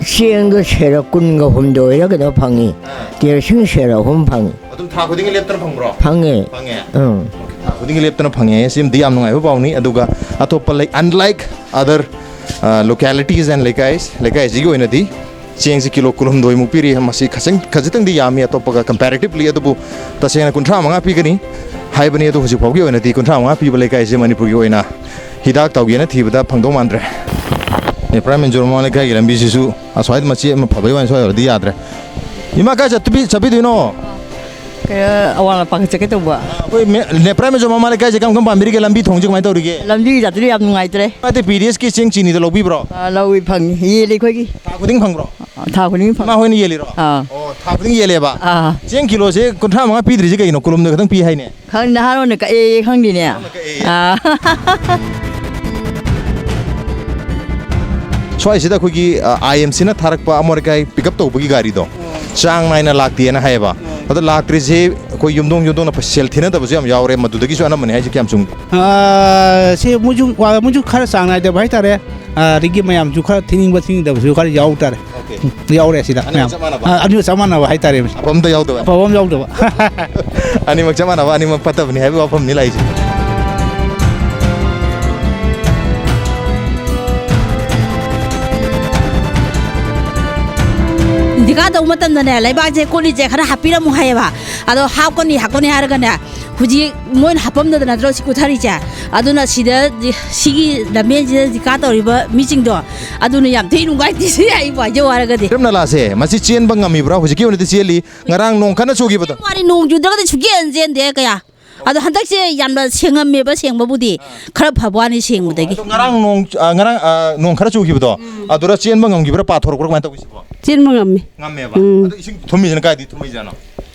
ꯆꯦꯡꯗꯣ ꯁꯦꯔ ꯀꯨꯟꯒ ꯍꯨꯝꯗꯣꯏꯔ ꯀꯩꯅꯣ ꯐꯪꯉꯤ꯫ ꯑꯥ꯫ ꯀꯦꯔꯣꯁꯤꯟ ꯁꯦꯔ ꯑꯍꯨꯝ ꯐꯪꯉꯤ꯫ ꯑꯗꯨꯝ ꯊꯥ ꯈꯨꯗꯤꯡꯒꯤ ꯂꯦꯞꯇꯅ ꯐꯪꯕ꯭ꯔꯣ? ꯐꯪꯉꯦ꯫ ꯐꯪꯉꯦ? ꯎꯝ꯫ ꯊꯥ ꯈꯨꯗꯤꯡꯒꯤ ꯂꯦꯞꯇꯅ ꯐꯪꯉꯦ꯫ ꯁꯤꯃꯗꯤ ꯌꯥꯝ ꯅꯨꯡꯉꯥꯏꯕ ꯄꯥꯎꯅꯤ꯫ ꯑꯗꯨꯒ ꯑꯇꯣꯞꯄ ꯂꯩ, unlike other, ꯑ, localities and ꯂꯩꯀꯥꯏꯁ, ꯂꯩꯀꯥꯏꯁꯤꯒꯤ ꯑꯣꯏꯅꯗꯤ ꯆꯦꯡꯁꯤ ꯀꯤꯂꯣ ꯀꯨꯟꯍꯨꯝꯗꯣꯏꯃꯨꯛ ꯄꯤꯔꯤ꯫ ꯃꯁꯤ ꯈꯖꯤꯛ-, ꯈꯖꯤꯛꯇꯪꯗꯤ ꯌꯥꯝꯃꯤ ꯑꯇꯣꯞꯄꯒ comparatively, ꯑꯗꯨꯕꯨ ꯇꯁꯦꯡꯅ ꯀꯨꯟꯊ꯭ꯔꯥ ꯃꯉꯥ ꯄꯤꯒꯅꯤ꯫ ꯍꯥꯏꯕꯅꯤ꯫ ꯑꯗꯣ ꯍꯧꯖꯤꯛ ꯐꯥꯎꯒꯤ ꯑꯣꯏꯅꯗꯤ ꯀꯨꯟꯊ꯭ꯔꯥ ꯃꯉꯥ ꯄꯤꯕ ꯂꯩꯀꯥꯏꯁꯦ ꯃꯅꯤꯄꯨꯔꯒꯤ ꯑꯣꯏꯅ ꯍꯤꯗꯥꯛ ꯇꯧꯒꯦꯅ ꯊꯤꯕꯗ ꯐꯪꯗꯧ ꯃꯥꯟꯗ꯭ꯔꯦ꯫ ꯅꯦꯄ꯭ꯔꯥ ꯃꯦꯟꯖꯣꯔ ꯃꯃꯥ ꯂꯩꯀꯥꯏꯒꯤ ꯂꯝꯕꯤꯁꯤꯁꯨ ꯑꯁ꯭ꯋꯥꯏꯗ ꯃꯆꯦꯠ ꯑꯃ ꯐꯕꯩ ꯋꯥꯅꯤ, ꯁ꯭ꯋꯥꯏꯗꯗꯤ ꯌꯥꯗ꯭ꯔꯦ꯫ ꯏꯃꯥ, ꯀꯥꯏ ꯆꯠꯄꯤ-, ꯆꯠꯄꯤꯗꯣꯏꯅꯣ? ꯀꯩꯅꯣ, ꯑꯋꯥꯡ ꯂꯝꯄꯥꯛꯇ ꯆꯠꯀꯦ ꯇꯧꯕ꯫ ꯑꯩꯈꯣꯏ ꯃꯦ-, ꯅꯦꯄ꯭ꯔꯥ ꯃꯦꯟꯖꯣꯔ ꯃꯃꯥ ꯂꯩꯀꯥꯏꯁꯦ ꯀꯔꯝ ꯀꯔꯝ ꯄꯥꯟꯕꯤꯔꯤꯒꯦ? ꯂꯝꯕꯤ ꯊꯣꯡꯁꯦ ꯀꯃꯥꯏꯅ ꯇꯧꯔꯤꯒꯦ? ꯂꯝꯕꯤ ꯖꯥꯇ꯭ꯔꯤ ꯌꯥꯝ ꯅꯨꯡꯉꯥꯏꯇ꯭ꯔꯦ꯫ ꯅꯠꯇꯦ, ꯄꯤ ꯗꯤ ꯑꯦꯁꯀꯤ ꯆꯦꯡ ꯆꯤꯅꯤꯗ ꯂꯧꯕꯤꯕ꯭ꯔꯣ? ꯑꯥ, ꯂꯧꯏ, ꯐꯪꯉꯤ, ꯌꯦꯜꯂꯤ ꯑꯩꯈꯣꯏꯒꯤ꯫ ꯊꯥ ꯈꯨꯗꯤꯡ ꯐꯪꯕ꯭ꯔꯣ? ꯑꯥ, ꯊꯥ ꯈꯨꯗꯤꯡ ꯐꯪꯉꯤ꯫ ꯏꯃꯥ ꯍꯣꯏꯅ ꯌꯦꯜꯂꯤꯔꯣ? ꯑꯥ꯫ ꯑꯣ, ꯊꯥ ꯈꯨꯗꯤꯡ ꯌꯦꯜꯂꯦꯕ? ꯑꯥ꯫ ꯆꯦꯡ ꯀꯤꯂꯣꯁꯦ ꯀꯨꯟꯊ꯭ꯔꯥ ꯃꯉꯥ ꯄꯤꯗ꯭ꯔꯤꯁꯦ ꯀꯩꯒꯤꯅꯣ? ꯀꯣꯂꯨꯝꯗ ꯈꯛꯇꯪ ꯄꯤ ꯍꯥꯏꯅꯦ꯫ ꯈꯪ-, ꯅꯍꯥꯔꯣꯟꯅ ꯀꯛꯑꯦ, ꯈꯪꯗꯦꯅꯦ꯫ ꯀꯛꯑꯦ꯫ ꯑꯥ꯫ ꯁ꯭ꯋꯥꯏꯁꯤꯗ ꯑꯩꯈꯣꯏꯒꯤ, ꯑ, ꯑꯥꯏ ꯑꯦꯝ ꯁꯤꯅ ꯊꯥꯔꯛꯄ ꯑꯃꯣꯠ ꯑꯀꯥꯏ ꯄꯤꯛ ꯑꯞ ꯇꯧꯕꯒꯤ ꯒꯥꯔꯤꯗꯣ ꯆꯥꯡ ꯅꯥꯏꯅ ꯂꯥꯛꯇꯦꯅ ꯍꯥꯏꯌꯦꯕ꯫ ꯑꯗꯣ ꯂꯥꯛꯇ꯭ꯔꯤꯁꯦ ꯑꯩꯈꯣꯏ ꯌꯨꯝꯊꯣꯡ ꯌꯨꯝꯊꯣꯡꯅ ꯁꯦꯜ ꯊꯤꯅꯗꯕꯁꯨ ꯌꯥꯝ ꯌꯥꯎꯔꯦ, ꯃꯗꯨꯗꯒꯤꯁꯨ ꯑꯅꯝꯕꯅꯤ ꯍꯥꯏꯁꯦ꯫ ꯀꯌꯥꯝ ꯆꯨꯝꯒꯦ? ꯑ, ꯁꯤ ꯃꯣꯏꯁꯨ, ꯃꯣꯏꯁꯨ ꯈꯔ ꯆꯥꯡ ꯅꯥꯏꯗꯕ ꯍꯥꯏꯇꯥꯔꯦ꯫ ꯑ, ꯑꯗꯒꯤ ꯃꯌꯥꯝꯁꯨ ꯈꯔ ꯊꯤꯅꯤꯡꯕ ꯊꯤꯅꯤꯡꯗꯕꯁꯨ ꯈꯔ ꯌꯥꯎ ꯇꯥꯔꯦ꯫ ꯑꯣꯀꯦ꯫ ꯌꯥꯎꯔꯦ ꯁꯤꯗ ꯑꯅꯤꯃꯛ ꯃꯌꯥꯝ꯫ ꯆꯞ ꯃꯥꯟꯅꯕ? ꯑ, ꯑꯅꯤꯃꯛ ꯆꯞ ꯃꯥꯟꯅꯕ ꯍꯥꯏꯇꯥꯔꯦ꯫ ꯑꯐꯕ ꯑꯝꯇ ꯌꯥꯎꯗꯕ? ꯑꯐꯕ ꯑꯃ ꯌꯥꯎꯗꯕ꯫ ꯑꯅꯤꯃꯛ ꯆꯞ ꯃꯥꯟꯅꯕ, ꯑꯅꯤꯃꯛ ꯐꯠꯇꯕꯅꯤ ꯍꯥꯏꯕꯒꯤ ꯋꯥꯐꯝꯅꯤ ꯂꯥꯛꯏꯁꯦ꯫ ꯗꯤꯀꯥ ꯇꯧꯕ ꯃꯇꯝꯗꯅꯦ, ꯂꯩꯕꯥꯛꯁꯦ ꯀꯣꯠꯂꯤꯁꯦ ꯈꯔ ꯍꯥꯞꯄꯤꯔꯝꯃꯨ ꯍꯥꯏꯌꯦꯕ꯫ ꯑꯗꯣ ꯍꯥꯞꯀꯅꯤ, ꯍꯥꯞꯀꯅꯤ ꯍꯥꯏꯔꯒꯅꯦ, ꯍꯧꯖꯤꯛ ꯃꯣꯏꯅ ꯍꯥꯄꯝꯗꯗꯅ ꯅꯠꯇ꯭ꯔꯣ ꯁꯤ ꯀꯨꯊꯔꯤꯁꯦ? ꯑꯗꯨꯅ ꯁꯤꯗ, ꯁꯤꯒꯤ ꯂꯝꯕꯦꯟꯁꯤꯗ ꯗꯤꯀꯥ ꯇꯧꯔꯤꯕ ꯃꯤꯁꯤꯡꯗꯣ, ꯑꯗꯨꯅ ꯌꯥꯝ ꯊꯤ ꯅꯨꯡꯉꯥꯏꯇꯦ꯫ ꯑꯩꯕꯨ ꯍꯥꯏꯖꯧ ꯍꯥꯏꯔꯒꯗꯤ꯫ ꯀꯩꯔꯝ ꯅꯂꯥꯁꯦ ꯃꯁꯤ ꯆꯦꯟꯕ ꯉꯝꯃꯤꯕ꯭ꯔꯥ? ꯍꯧꯖꯤꯛꯀꯤ ꯑꯣꯏꯅꯗꯤ ꯆꯦꯜꯂꯤ꯫ ꯉꯔꯥꯡ ꯅꯣꯡ ꯀꯟꯅ ꯆꯨꯈꯤꯕꯗꯣ꯫ ꯋꯥꯅꯤ, ꯅꯣꯡ ꯆꯨꯗ꯭ꯔꯒꯗꯤ ꯁꯨꯛꯆꯦꯟ ꯆꯦꯟꯗꯦ ꯀꯌꯥ꯫ ꯑꯗꯣ ꯍꯟꯗꯛꯁꯦ ꯌꯥꯝꯅ ꯁꯦꯡꯉꯝꯃꯦꯕ, ꯁꯦꯡꯕꯕꯨꯗꯤ꯫ ꯈꯔ ꯐꯕ ꯋꯥꯅꯤ ꯁꯦꯡꯕꯗꯒꯤ꯫ ꯑꯗꯣ ꯉꯔꯥꯡ ꯅꯣꯡ, ꯑ, ꯉꯔꯥꯡ, ꯑ, ꯅꯣꯡ ꯈꯔ ꯆꯨꯈꯤꯕꯗꯣ, ꯑꯗꯨꯗ ꯆꯦꯟꯕ ꯉꯝꯈꯤꯕ꯭ꯔꯥ? ꯄꯥꯊꯣꯔꯛꯄ꯭ꯔꯥ? ꯀꯃꯥꯏꯅ ꯇꯧꯒꯦ ꯁꯤꯕꯣ? ꯆꯦꯟꯕ ꯉꯝꯃꯤ꯫ ꯉꯝꯃꯦꯕ? ꯎꯝ꯫ ꯑꯗꯣ ꯏꯁꯤꯡ ꯊꯨꯝꯃꯤꯁꯤꯅ ꯀꯥꯏꯗꯩ ꯊꯨꯝꯃꯤꯖꯥꯠꯅꯣ?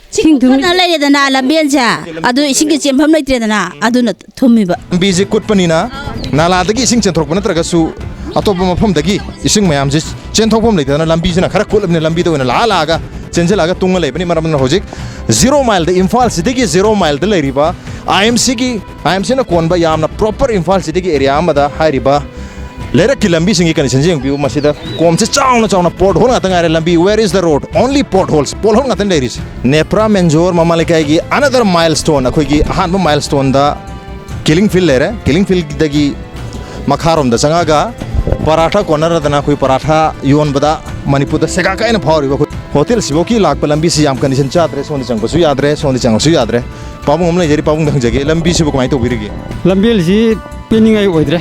ꯏꯁꯤꯡ ꯊꯨꯝꯃꯤ꯫ ꯀꯟꯅ ꯂꯩꯔꯦꯗꯅ ꯂꯝꯕꯦꯟꯁꯦ, ꯑꯗꯨ ꯏꯁꯤꯡꯒꯤ ꯆꯦꯟꯐꯝ ꯂꯩꯇ꯭ꯔꯦꯗꯅ, ꯑꯗꯨꯅ ꯊꯨꯝꯃꯤꯕ꯫ ꯂꯝꯕꯤꯁꯦ ꯀꯨꯠꯄꯅꯤꯅ ꯅꯥꯂꯥꯗꯒꯤ ꯏꯁꯤꯡ ꯆꯦꯟꯊꯣꯔꯛꯄ ꯅꯠꯇ꯭ꯔꯒꯁꯨ ꯑꯇꯣꯞꯄ ꯃꯐꯝꯗꯒꯤ ꯏꯁꯤꯡ ꯃꯌꯥꯝꯁꯦ ꯆꯦꯟꯊꯣꯛꯐꯝ ꯂꯩꯇꯗꯅ ꯂꯝꯕꯤꯁꯤꯅ ꯈꯔ ꯀꯨꯠꯂꯕꯅꯤꯅ ꯂꯝꯕꯤꯗ ꯑꯣꯏꯅ ꯂꯥꯛꯑ ꯂꯥꯛꯑꯒ ꯆꯦꯟꯁꯤꯜꯂꯛꯑꯒ ꯇꯨꯡꯉ ꯂꯩꯕꯅꯤ꯫ ꯃꯔꯝ ꯑꯗꯨꯅ ꯍꯧꯖꯤꯛ ꯖꯤꯔꯣ ꯃꯥꯏꯜꯗ, ꯏꯝꯐꯥꯜ ꯁꯤꯇꯤꯒꯤ ꯖꯤꯔꯣ ꯃꯥꯏꯜꯗ ꯂꯩꯔꯤꯕ ꯑꯥꯏ ꯑꯦꯝ ꯁꯤꯒꯤ, ꯑꯥꯏ ꯑꯦꯝ ꯁꯤꯅ ꯀꯣꯟꯕ ꯌꯥꯝꯅ ꯄ꯭ꯔꯣꯄꯔ ꯏꯝꯐꯥꯜ ꯁꯤꯇꯤꯒꯤ ꯑꯦꯔꯤꯌꯥ ꯑꯃꯗ ꯍꯥꯏꯔꯤꯕ ꯂꯩꯔꯛꯀꯤ ꯂꯝꯕꯤꯁꯤꯡꯒꯤ ꯀꯟꯗꯤꯁꯟꯁꯦ ꯌꯦꯡꯕꯤꯌꯨ꯫ ꯃꯁꯤꯗ ꯀꯣꯝꯁꯦ ꯆꯥꯎꯅ ꯆꯥꯎꯅ ꯄꯣꯠ ꯍꯣꯜ ꯉꯥꯛꯇ ꯉꯥꯏꯔꯦ꯫ ꯂꯝꯕꯤ, where is the road? Only potholes, ꯄꯣꯠ ꯍꯣꯜ ꯉꯥꯛꯇꯅꯤ ꯂꯩꯔꯤꯁꯦ꯫ ꯅꯦꯄ꯭ꯔꯥ ꯃꯦꯟꯖꯣꯔ ꯃꯃꯥ ꯂꯩꯀꯥꯏꯒꯤ another milestone, ꯑꯩꯈꯣꯏꯒꯤ ꯑꯍꯥꯟꯕ ꯃꯥꯏꯜꯁ꯭ꯇꯣꯟꯗ ꯀꯤꯂꯤꯡ ꯐꯤꯜ ꯂꯩꯔꯦ꯫ ꯀꯤꯂꯤꯡ ꯐꯤꯜꯗꯒꯤ ꯃꯈꯥꯔꯣꯝꯗ ꯆꯪꯉꯒ ꯄꯔꯥꯊꯥ ꯀꯣꯔꯅꯔ ꯑꯗꯨꯅ ꯑꯩꯈꯣꯏ ꯄꯔꯥꯊꯥ ꯌꯣꯟꯕꯗ ꯃꯅꯤꯄꯨꯔꯗ ꯁꯦꯒꯥ ꯀꯥꯏꯅ ꯐꯥꯎꯔꯤꯕ ꯑꯩꯈꯣꯏ ꯍꯣꯇꯦꯜꯁꯤꯐꯥꯎꯒꯤ ꯂꯥꯛꯄ ꯂꯝꯕꯤꯁꯤ ꯌꯥꯝ ꯀꯟꯗꯤꯁꯟ ꯆꯥꯗ꯭ꯔꯦ꯫ ꯁꯣꯝꯗ ꯆꯪꯕꯁꯨ ꯌꯥꯗ꯭ꯔꯦ, ꯁꯣꯝꯗ ꯆꯪꯕꯁꯨ ꯌꯥꯗ꯭ꯔꯦ꯫ ꯄꯥꯕꯨꯡ ꯑꯃ ꯂꯩꯖꯔꯤ, ꯄꯥꯕꯨꯡꯗ ꯍꯪꯖꯒꯦ, ꯂꯝꯕꯤꯁꯤꯕꯨ ꯀꯃꯥꯏꯅ ꯇꯧꯕꯤꯔꯤꯒꯦ? ꯂꯝꯕꯦꯜꯁꯤ ꯄꯦꯟꯅꯤꯡꯉꯥꯏ ꯑꯣꯏꯗ꯭ꯔꯦ꯫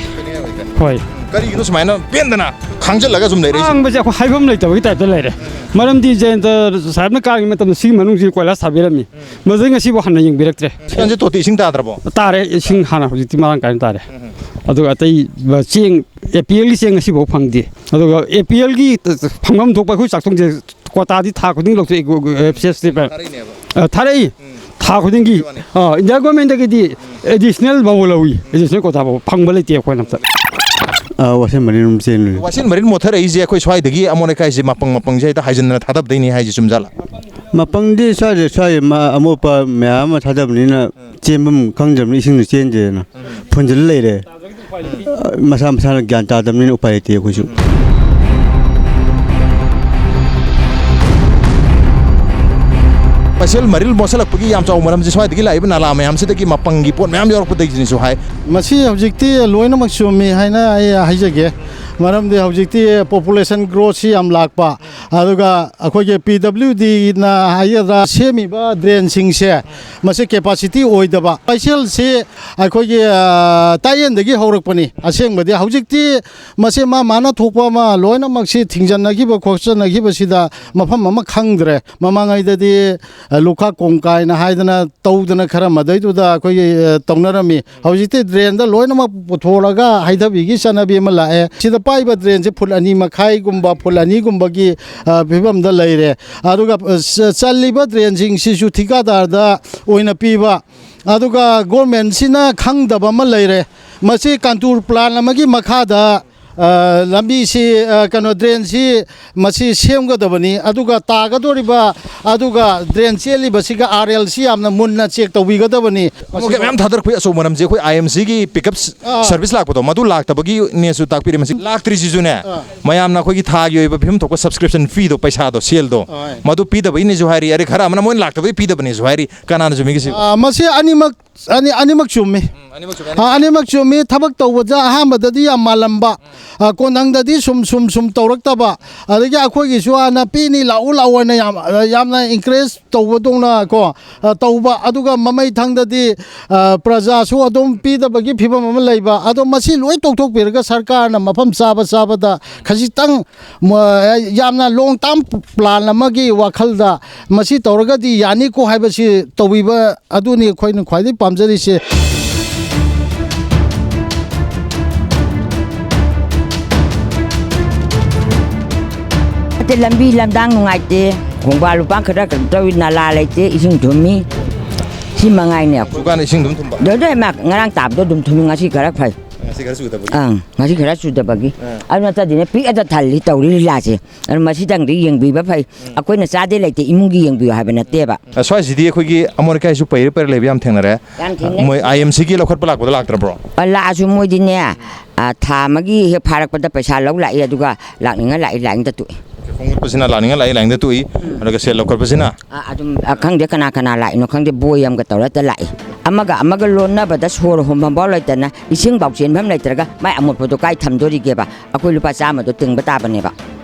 ꯍꯣꯏ꯫ ꯀꯔꯤꯒꯤꯅꯣ ꯁꯨꯃꯥꯏꯅ ꯄꯦꯟꯗꯅ ꯈꯥꯡꯖꯤꯜꯂꯒ ꯁꯨꯝ ꯂꯩꯔꯛꯏꯁꯦ? ꯈꯥꯡꯕꯁꯦ ꯑꯩꯈꯣꯏ ꯍꯥꯏꯐꯝ ꯂꯩꯇꯕꯒꯤ ꯇꯥꯏꯞꯇ ꯂꯩꯔꯦ꯫ ꯃꯔꯝꯗꯤ ꯖꯌꯟꯇ ꯁꯥꯍꯦꯕꯅ ꯀꯥꯔꯤꯉꯩ ꯃꯇꯝꯗ ꯁꯤꯒꯤ ꯃꯅꯨꯡꯁꯤ ꯀꯣꯏꯂꯥꯁ ꯊꯥꯕꯤꯔꯝꯃꯤ꯫ ꯃꯗꯨꯗꯩ ꯉꯁꯤꯐꯥꯎ ꯍꯟꯅ ꯌꯦꯡꯕꯤꯔꯛꯇ꯭ꯔꯦ꯫ ꯍꯧꯖꯤꯛꯀꯥꯟꯁꯦ ꯇꯣꯇꯤ ꯏꯁꯤꯡ ꯇꯥꯗ꯭ꯔꯕꯣ? ꯇꯥꯔꯦ, ꯏꯁꯤꯡ ꯍꯥꯟꯅ ꯍꯧꯖꯤꯛꯇꯤ ꯃꯔꯥꯡ ꯀꯥꯏꯅ ꯇꯥꯔꯦ꯫ ꯑꯗꯨꯒ ꯑꯇꯩ ꯆꯦꯡ, ꯑꯦ ꯄꯤ ꯑꯦꯜꯒꯤ ꯆꯦꯡ ꯉꯁꯤꯐꯥꯎ ꯐꯪꯗꯦ꯫ ꯑꯗꯨꯒ ꯑꯦ ꯄꯤ ꯑꯦꯜꯒꯤ ꯐꯪꯐꯝ ꯊꯣꯛꯄ ꯑꯩꯈꯣꯏ ꯆꯥꯛꯊꯣꯡꯁꯦ ꯀ꯭ꯋꯥꯇꯥꯗꯤ ꯊꯥ ꯈꯨꯗꯤꯡ ꯂꯧꯊꯣꯛꯑꯦ, ꯑꯦ ꯄꯤ ꯑꯦꯜ ꯁ꯭ꯇꯦꯠꯇ꯫ ꯊꯥꯔꯛꯏꯅꯦꯕ꯫ ꯑ, ꯊꯥꯔꯛꯏ꯫ ꯎꯝ꯫ ꯊꯥ ꯈꯨꯗꯤꯡꯒꯤ꯫ ꯑꯗꯨꯒꯤ ꯋꯥꯅꯤ꯫ ꯑ, ꯏꯟꯗꯤꯌꯥ ꯒꯣꯔꯃꯦꯟꯗꯒꯤꯗꯤ ꯑꯦꯗꯤꯁꯅꯦꯜ ꯐꯥꯎꯕ ꯂꯧꯏ, ꯑꯦꯗꯤꯁꯅꯦꯜ ꯀ꯭ꯋꯥꯇꯥ ꯐꯥꯎꯕ ꯐꯪꯕ ꯂꯩꯇꯦ ꯑꯩꯈꯣꯏꯅ ꯑꯝꯇ꯫ ꯑ, ꯋꯥꯁꯦꯟ ꯃꯔꯤꯟ ꯑꯗꯨꯝ ꯆꯦꯜꯂꯤ꯫ ꯋꯥꯁꯦꯟ ꯃꯔꯤꯟ ꯃꯣꯠꯊꯔꯛꯏꯁꯦ ꯑꯩꯈꯣꯏ ꯁ꯭ꯋꯥꯏꯗꯒꯤ ꯑꯃꯣꯠ ꯑꯀꯥꯏꯁꯦ, ꯃꯄꯪ ꯃꯄꯪꯁꯦ ꯍꯦꯛꯇ ꯍꯥꯏꯖꯤꯟꯗꯅ ꯊꯥꯗꯕꯗꯩꯅꯤ ꯍꯥꯏꯁꯦ ꯆꯨꯝꯖꯥꯠꯂꯥ? ꯃꯄꯪꯗꯤ ꯁ꯭ꯋꯥꯏꯗ, ꯁ꯭ꯋꯥꯏ ꯃ-, ꯑꯃꯣꯠꯄ ꯃꯌꯥꯝ ꯑꯃ ꯊꯥꯗꯕꯅꯤꯅ ꯆꯦꯟꯐꯝ ꯈꯪꯗ꯭ꯔꯕꯅꯤ, ꯏꯁꯤꯡꯗ ꯆꯦꯟꯗꯦꯅ ꯐꯨꯟꯖꯤꯜꯂ ꯂꯩꯔꯦ꯫ ꯃꯁꯥ ꯃꯁꯥꯅ ꯒ꯭ꯌꯥꯟ ꯇꯥꯗꯕꯅꯤꯅ ꯎꯄꯥꯏ ꯂꯩꯇꯦ ꯑꯩꯈꯣꯏꯁꯨ꯫ ꯄꯥꯏꯁꯦꯜ ꯃꯔꯤꯜ ꯃꯣꯠꯁꯜꯂꯛꯄꯒꯤ ꯌꯥꯝ ꯆꯥꯎꯕ ꯃꯔꯝꯁꯦ ꯁ꯭ꯋꯥꯏꯗꯒꯤ ꯂꯥꯛꯏꯕ ꯅꯥꯂꯥ ꯃꯌꯥꯝꯁꯤꯗꯒꯤ ꯃꯄꯪꯒꯤ ꯄꯣꯠ ꯃꯌꯥꯝ ꯌꯥꯎꯔꯛꯄꯗꯒꯤꯅꯤꯁꯨ ꯍꯥꯏ꯫ ꯃꯁꯤ ꯍꯧꯖꯤꯛꯇꯤ ꯂꯣꯏꯅꯃꯛ ꯆꯨꯝꯃꯤ ꯍꯥꯏꯅ ꯑꯩ ꯍꯥꯏꯖꯒꯦ꯫ ꯃꯔꯝꯗꯤ ꯍꯧꯖꯤꯛꯇꯤ ꯄꯣꯄꯨꯂꯦꯁꯟ ꯒ꯭ꯔꯣꯠꯁꯤ ꯌꯥꯝ ꯂꯥꯛꯄ, ꯑꯗꯨꯒ ꯑꯩꯈꯣꯏꯒꯤ ꯄꯤ ꯗꯕ꯭ꯂꯤꯎ ꯗꯤꯅ ꯍꯥꯏꯒꯗ꯭ꯔꯥ, ꯁꯦꯝꯃꯤꯕ ꯗ꯭ꯔꯦꯟꯁꯤꯡꯁꯦ ꯃꯁꯤ ꯀꯦꯄꯥꯁꯤꯇꯤ ꯑꯣꯏꯗꯕ꯫ ꯄꯥꯏꯁꯦꯜꯁꯤ ꯑꯩꯈꯣꯏꯒꯤ, ꯑ, ꯇꯥꯛꯌꯦꯟꯗꯒꯤ ꯍꯧꯔꯛꯄꯅꯤ꯫ ꯑꯁꯦꯡꯕꯗꯤ ꯍꯧꯖꯤꯛꯇꯤ ꯃꯁꯤ ꯃꯥ ꯃꯥꯅ ꯊꯣꯛꯄ ꯑꯃ ꯂꯣꯏꯅꯃꯛꯁꯤ ꯊꯤꯡꯖꯤꯟꯅꯈꯤꯕ ꯈꯣꯠꯆꯟꯅꯈꯤꯕꯁꯤꯗ ꯃꯐꯝ ꯑꯃ ꯈꯪꯗ꯭ꯔꯦ꯫ ꯃꯃꯥꯡꯉꯩꯗꯗꯤ, ꯑ, ꯂꯨꯈꯥꯛ ꯀꯣꯡ ꯀꯥꯏꯅ ꯍꯥꯏꯗꯅ ꯇꯧꯗꯅ ꯈꯔ ꯃꯗꯩꯗꯨꯗ ꯑꯩꯈꯣꯏꯒꯤ, ꯑ, ꯇꯧꯅꯔꯝꯃꯤ꯫ ꯍꯧꯖꯤꯛꯇꯤ ꯗ꯭ꯔꯦꯟꯗ ꯂꯣꯏꯅꯃꯛ ꯄꯨꯊꯣꯛꯂꯒ ꯍꯩꯊꯕꯤꯒꯤ ꯆꯠꯅꯕꯤ ꯑꯃ ꯂꯥꯛꯑꯦ꯫ ꯁꯤꯗ ꯄꯥꯏꯕ ꯗ꯭ꯔꯦꯟꯁꯦ ꯐꯨꯠ ꯑꯅꯤ ꯃꯈꯥꯏꯒꯨꯝꯕ, ꯐꯨꯠ ꯑꯅꯤꯒꯨꯝꯕꯒꯤ, ꯑ, ꯐꯤꯕꯝꯗ ꯂꯩꯔꯦ꯫ ꯑꯗꯨꯒ, ꯑ, ꯆ-, ꯆꯜꯂꯤꯕ ꯗ꯭ꯔꯦꯟꯁꯤꯡꯁꯤꯁꯨ ꯊꯤꯀꯥꯗꯥꯔꯗ ꯑꯣꯏꯅ ꯄꯤꯕ, ꯑꯗꯨꯒ ꯒꯣꯔꯃꯦꯟꯁꯤꯅ ꯈꯪꯗꯕ ꯑꯃ ꯂꯩꯔꯦ꯫ ꯃꯁꯤ ꯀꯟꯇꯨꯔ ꯄ꯭ꯂꯥꯟ ꯑꯃꯒꯤ ꯃꯈꯥꯗ, ꯑ, ꯂꯝꯕꯤꯁꯤ, ꯑ, ꯀꯩꯅꯣ, ꯗ꯭ꯔꯦꯟꯁꯤ ꯃꯁꯤ ꯁꯦꯝꯒꯗꯕꯅꯤ, ꯑꯗꯨꯒ ꯇꯥꯒꯗꯧꯔꯤꯕ, ꯑꯗꯨꯒ ꯗ꯭ꯔꯦꯟ ꯆꯦꯜꯂꯤꯕꯁꯤꯒ ꯑꯥꯔ ꯑꯦꯜꯁꯤ ꯌꯥꯝꯅ ꯃꯨꯟꯅ ꯆꯦꯛ ꯇꯧꯕꯤꯒꯗꯕꯅꯤ꯫ ꯑꯃꯨꯛꯀ ꯃꯌꯥꯝ ꯊꯥꯗꯔꯛꯄꯒꯤ ꯑꯆꯧꯕ ꯃꯔꯝꯁꯦ ꯑꯩꯈꯣꯏ ꯑꯥꯏ ꯑꯦꯝ ꯁꯤꯒꯤ ꯄꯤꯛꯑꯞ ꯑꯥ꯫ ꯁꯔꯚꯤꯁ ꯂꯥꯛꯄꯗꯣ, ꯃꯗꯨ ꯂꯥꯛꯇꯕꯒꯤꯅꯦꯁꯨ ꯇꯥꯛꯄꯤꯔꯦ꯫ ꯃꯁꯤ ꯂꯥꯛꯇ꯭ꯔꯤꯁꯤꯁꯨꯅꯦ, ꯑꯥ꯫ ꯃꯌꯥꯝꯅ ꯑꯩꯈꯣꯏꯒꯤ ꯊꯥꯒꯤ ꯑꯣꯏꯕ ꯄꯤꯐꯝ ꯊꯣꯛꯄ ꯁꯕꯁꯀ꯭ꯔꯤꯞꯁꯟ ꯐꯤꯗꯣ, ꯄꯩꯁꯥꯗꯣ, ꯁꯦꯜꯗꯣ, ꯍꯣꯏ꯫ ꯃꯗꯨ ꯄꯤꯗꯕꯒꯤꯅꯦꯁꯨ ꯍꯥꯏꯔꯤ꯫ ꯑꯗꯩ ꯈꯔ ꯑꯃꯅ ꯃꯣꯏꯅ ꯂꯥꯛꯇꯕꯒꯤ ꯄꯤꯗꯕꯅꯦꯁꯨ ꯍꯥꯏꯔꯤ꯫ ꯀꯅꯥꯅ ꯆꯨꯝꯃꯤꯒꯦ ꯁꯤ? ꯑꯥ, ꯃꯁꯤ ꯑꯅꯤꯃꯛ ꯑꯅꯤ, ꯑꯅꯤꯃꯛ ꯆꯨꯝꯃꯤ꯫ ꯎꯝ, ꯑꯅꯤꯃꯛ ꯆꯨꯝꯃꯤ, ꯑꯅꯤꯃꯛ ꯑ, ꯑꯅꯤꯃꯛ ꯆꯨꯝꯃꯤ꯫ ꯊꯕꯛ ꯇꯧꯕꯗ ꯑꯍꯥꯟꯕꯗꯗꯤ ꯌꯥꯝ ꯃꯥꯜꯂꯝꯕ, ꯑ, ꯀꯣꯟꯊꯪꯗꯗꯤ ꯁꯨꯝ, ꯁꯨꯝ, ꯁꯨꯝ ꯇꯧꯔꯛꯇꯕ, ꯑꯗꯒꯤ ꯑꯩꯈꯣꯏꯒꯤꯁꯨ ꯍꯥꯟꯅ "ꯄꯤꯅꯤ, ꯂꯥꯛꯎ, ꯂꯥꯛꯑꯣ" ꯍꯥꯏꯅ ꯌꯥꯝ, ꯌꯥꯝꯅ encourage ꯇꯧꯕꯗꯧꯅ ꯀꯣ, ꯑ, ꯇꯧꯕ, ꯑꯗꯨꯒ ꯃꯃꯩ ꯊꯪꯗꯗꯤ, ꯑ, ꯄ꯭ꯔꯖꯥꯁꯨ ꯑꯗꯨꯝ ꯄꯤꯗꯕꯒꯤ ꯐꯤꯕꯝ ꯑꯃ ꯂꯩꯕ꯫ ꯑꯗꯣ ꯃꯁꯤ ꯂꯣꯏ ꯇꯣꯛꯊꯣꯛꯄꯤꯔꯒ ꯁꯔꯀꯥꯔꯅ ꯃꯐꯝ ꯆꯥꯕ ꯆꯥꯕꯗ ꯈꯖꯤꯛꯇꯪ, ꯃ-, ꯌꯥꯝꯅ long term plan ꯑꯃꯒꯤ ꯋꯥꯈꯜꯗ ꯃꯁꯤ ꯇꯧꯔꯒꯗꯤ ꯌꯥꯅꯤꯀꯣ ꯍꯥꯏꯕꯁꯤ ꯇꯧꯕꯤꯕ ꯑꯗꯨꯅꯤ ꯑꯩꯈꯣꯏꯅ ꯈ꯭ꯋꯥꯏꯗꯒꯤ ꯄꯥꯝꯖꯔꯤꯁꯦ꯫ ꯑꯇꯩ ꯂꯝꯕꯤ ꯂꯝꯗꯥꯡ ꯅꯨꯡꯉꯥꯏꯇꯦ, ꯈꯣꯡꯕꯥꯟ ꯂꯨꯄꯥꯟ ꯈꯔ ꯀꯩꯅꯣ ꯇꯧꯏ, ꯅꯂꯥ ꯂꯩꯇꯦ, ꯏꯁꯤꯡ ꯊꯨꯝꯃꯤ, ꯁꯤ ꯃꯉꯥꯏꯅꯦ꯫ ꯗꯨꯀꯥꯟ ꯏꯁꯤꯡ ꯑꯗꯨꯝ ꯊꯨꯝꯕ? ꯑꯗꯨ, ꯑꯗꯨ ꯏꯃꯥ, ꯉꯔꯥꯡ ꯇꯥꯕꯗꯣ ꯑꯗꯨꯝ ꯊꯨꯝꯃꯤ, ꯉꯁꯤ ꯈꯔ ꯐꯩ꯫ ꯉꯁꯤ ꯈꯔ ꯆꯨꯗꯕꯒꯤ? ꯑꯪ, ꯉꯁꯤ ꯈꯔ ꯆꯨꯗꯕꯒꯤ꯫ ꯑꯥ꯫ ꯑꯗꯨ ꯅꯠꯇꯗꯤꯅꯦ ꯄꯤꯛꯑꯗ ꯊꯜꯂꯤ ꯇꯧꯔꯤ ꯂꯤꯂꯥꯁꯦ꯫ ꯑꯗꯨ ꯃꯁꯤꯗꯪꯗꯤ ꯌꯦꯡꯕꯤꯕ ꯐꯩ꯫ ꯎꯝ꯫ ꯑꯩꯈꯣꯏꯅ ꯆꯥꯗꯦ ꯂꯩꯇꯦ ꯏꯃꯨꯡꯒꯤ ꯌꯦꯡꯕꯤꯌꯨ ꯍꯥꯏꯕ ꯅꯠꯇꯦꯕ꯫ ꯑ, ꯁ꯭ꯋꯥꯏꯁꯤꯗꯤ ꯑꯩꯈꯣꯏꯒꯤ ꯑꯃꯣꯠ ꯑꯀꯥꯏꯁꯨ ꯄꯩꯔ ꯄꯩꯔ ꯂꯩꯕ ꯌꯥꯝ ꯊꯦꯡꯅꯔꯦ꯫ ꯌꯥꯝ ꯊꯦꯡꯅꯩ꯫ ꯃꯣꯏ ꯑꯥꯏ ꯑꯦꯝ ꯁꯤꯒꯤ ꯂꯧꯈꯠꯄ ꯂꯥꯛꯄꯗ ꯂꯥꯛꯇ꯭ꯔꯕ꯭ꯔꯣ? ꯑ, ꯂꯥꯛꯑꯁꯨ ꯃꯣꯏꯗꯤꯅꯦ, ꯑ, ꯊꯥ ꯑꯃꯒꯤ ꯍꯦꯛ ꯐꯥꯔꯛꯄꯗ ꯄꯩꯁꯥ ꯂꯧ ꯂꯥꯛꯏ, ꯑꯗꯨꯒ ꯂꯥꯛꯅꯤꯡꯉ ꯂꯥꯛꯏ, ꯂꯥꯛꯅꯤꯡꯗ ꯇꯣꯛꯏ꯫ ꯈꯣꯡꯒꯠꯄꯁꯤꯅ ꯂꯥꯛꯅꯤꯡꯉ ꯂꯥꯛꯏ, ꯂꯥꯛꯅꯤꯡꯗ ꯇꯣꯛꯏ꯫ ꯎꯝ꯫ ꯑꯗꯨꯒ ꯁꯦꯜ ꯂꯧꯈꯠꯄꯁꯤꯅ? ꯑ, ꯑꯗꯨꯝ, ꯑ, ꯈꯪꯗꯦ ꯀꯅꯥ ꯀꯅꯥ ꯂꯥꯛꯏꯅꯣ ꯈꯪꯗꯦ, ꯕꯣꯏ ꯑꯃꯒ ꯇꯧꯔ ꯍꯦꯛꯇ ꯂꯥꯛꯏ꯫ ꯑꯃꯒ ꯑꯃꯒ ꯂꯣꯟꯅꯕꯗ ꯁꯣꯔ ꯍꯣꯟꯐꯝꯐꯥꯎ ꯂꯩꯇꯅ ꯏꯁꯤꯡꯐꯥꯎ ꯆꯦꯟꯐꯝ ꯂꯩꯇ꯭ꯔꯒ ꯃꯥꯏ ꯑꯃꯣꯠꯄꯗꯣ ꯀꯥꯏ ꯊꯝꯗꯣꯔꯤꯒꯦꯕ? ꯑꯩꯈꯣꯏ ꯂꯨꯄꯥ ꯆꯥꯝꯃꯗꯣ ꯇꯤꯡꯕ ꯇꯥꯕꯅꯦꯕ꯫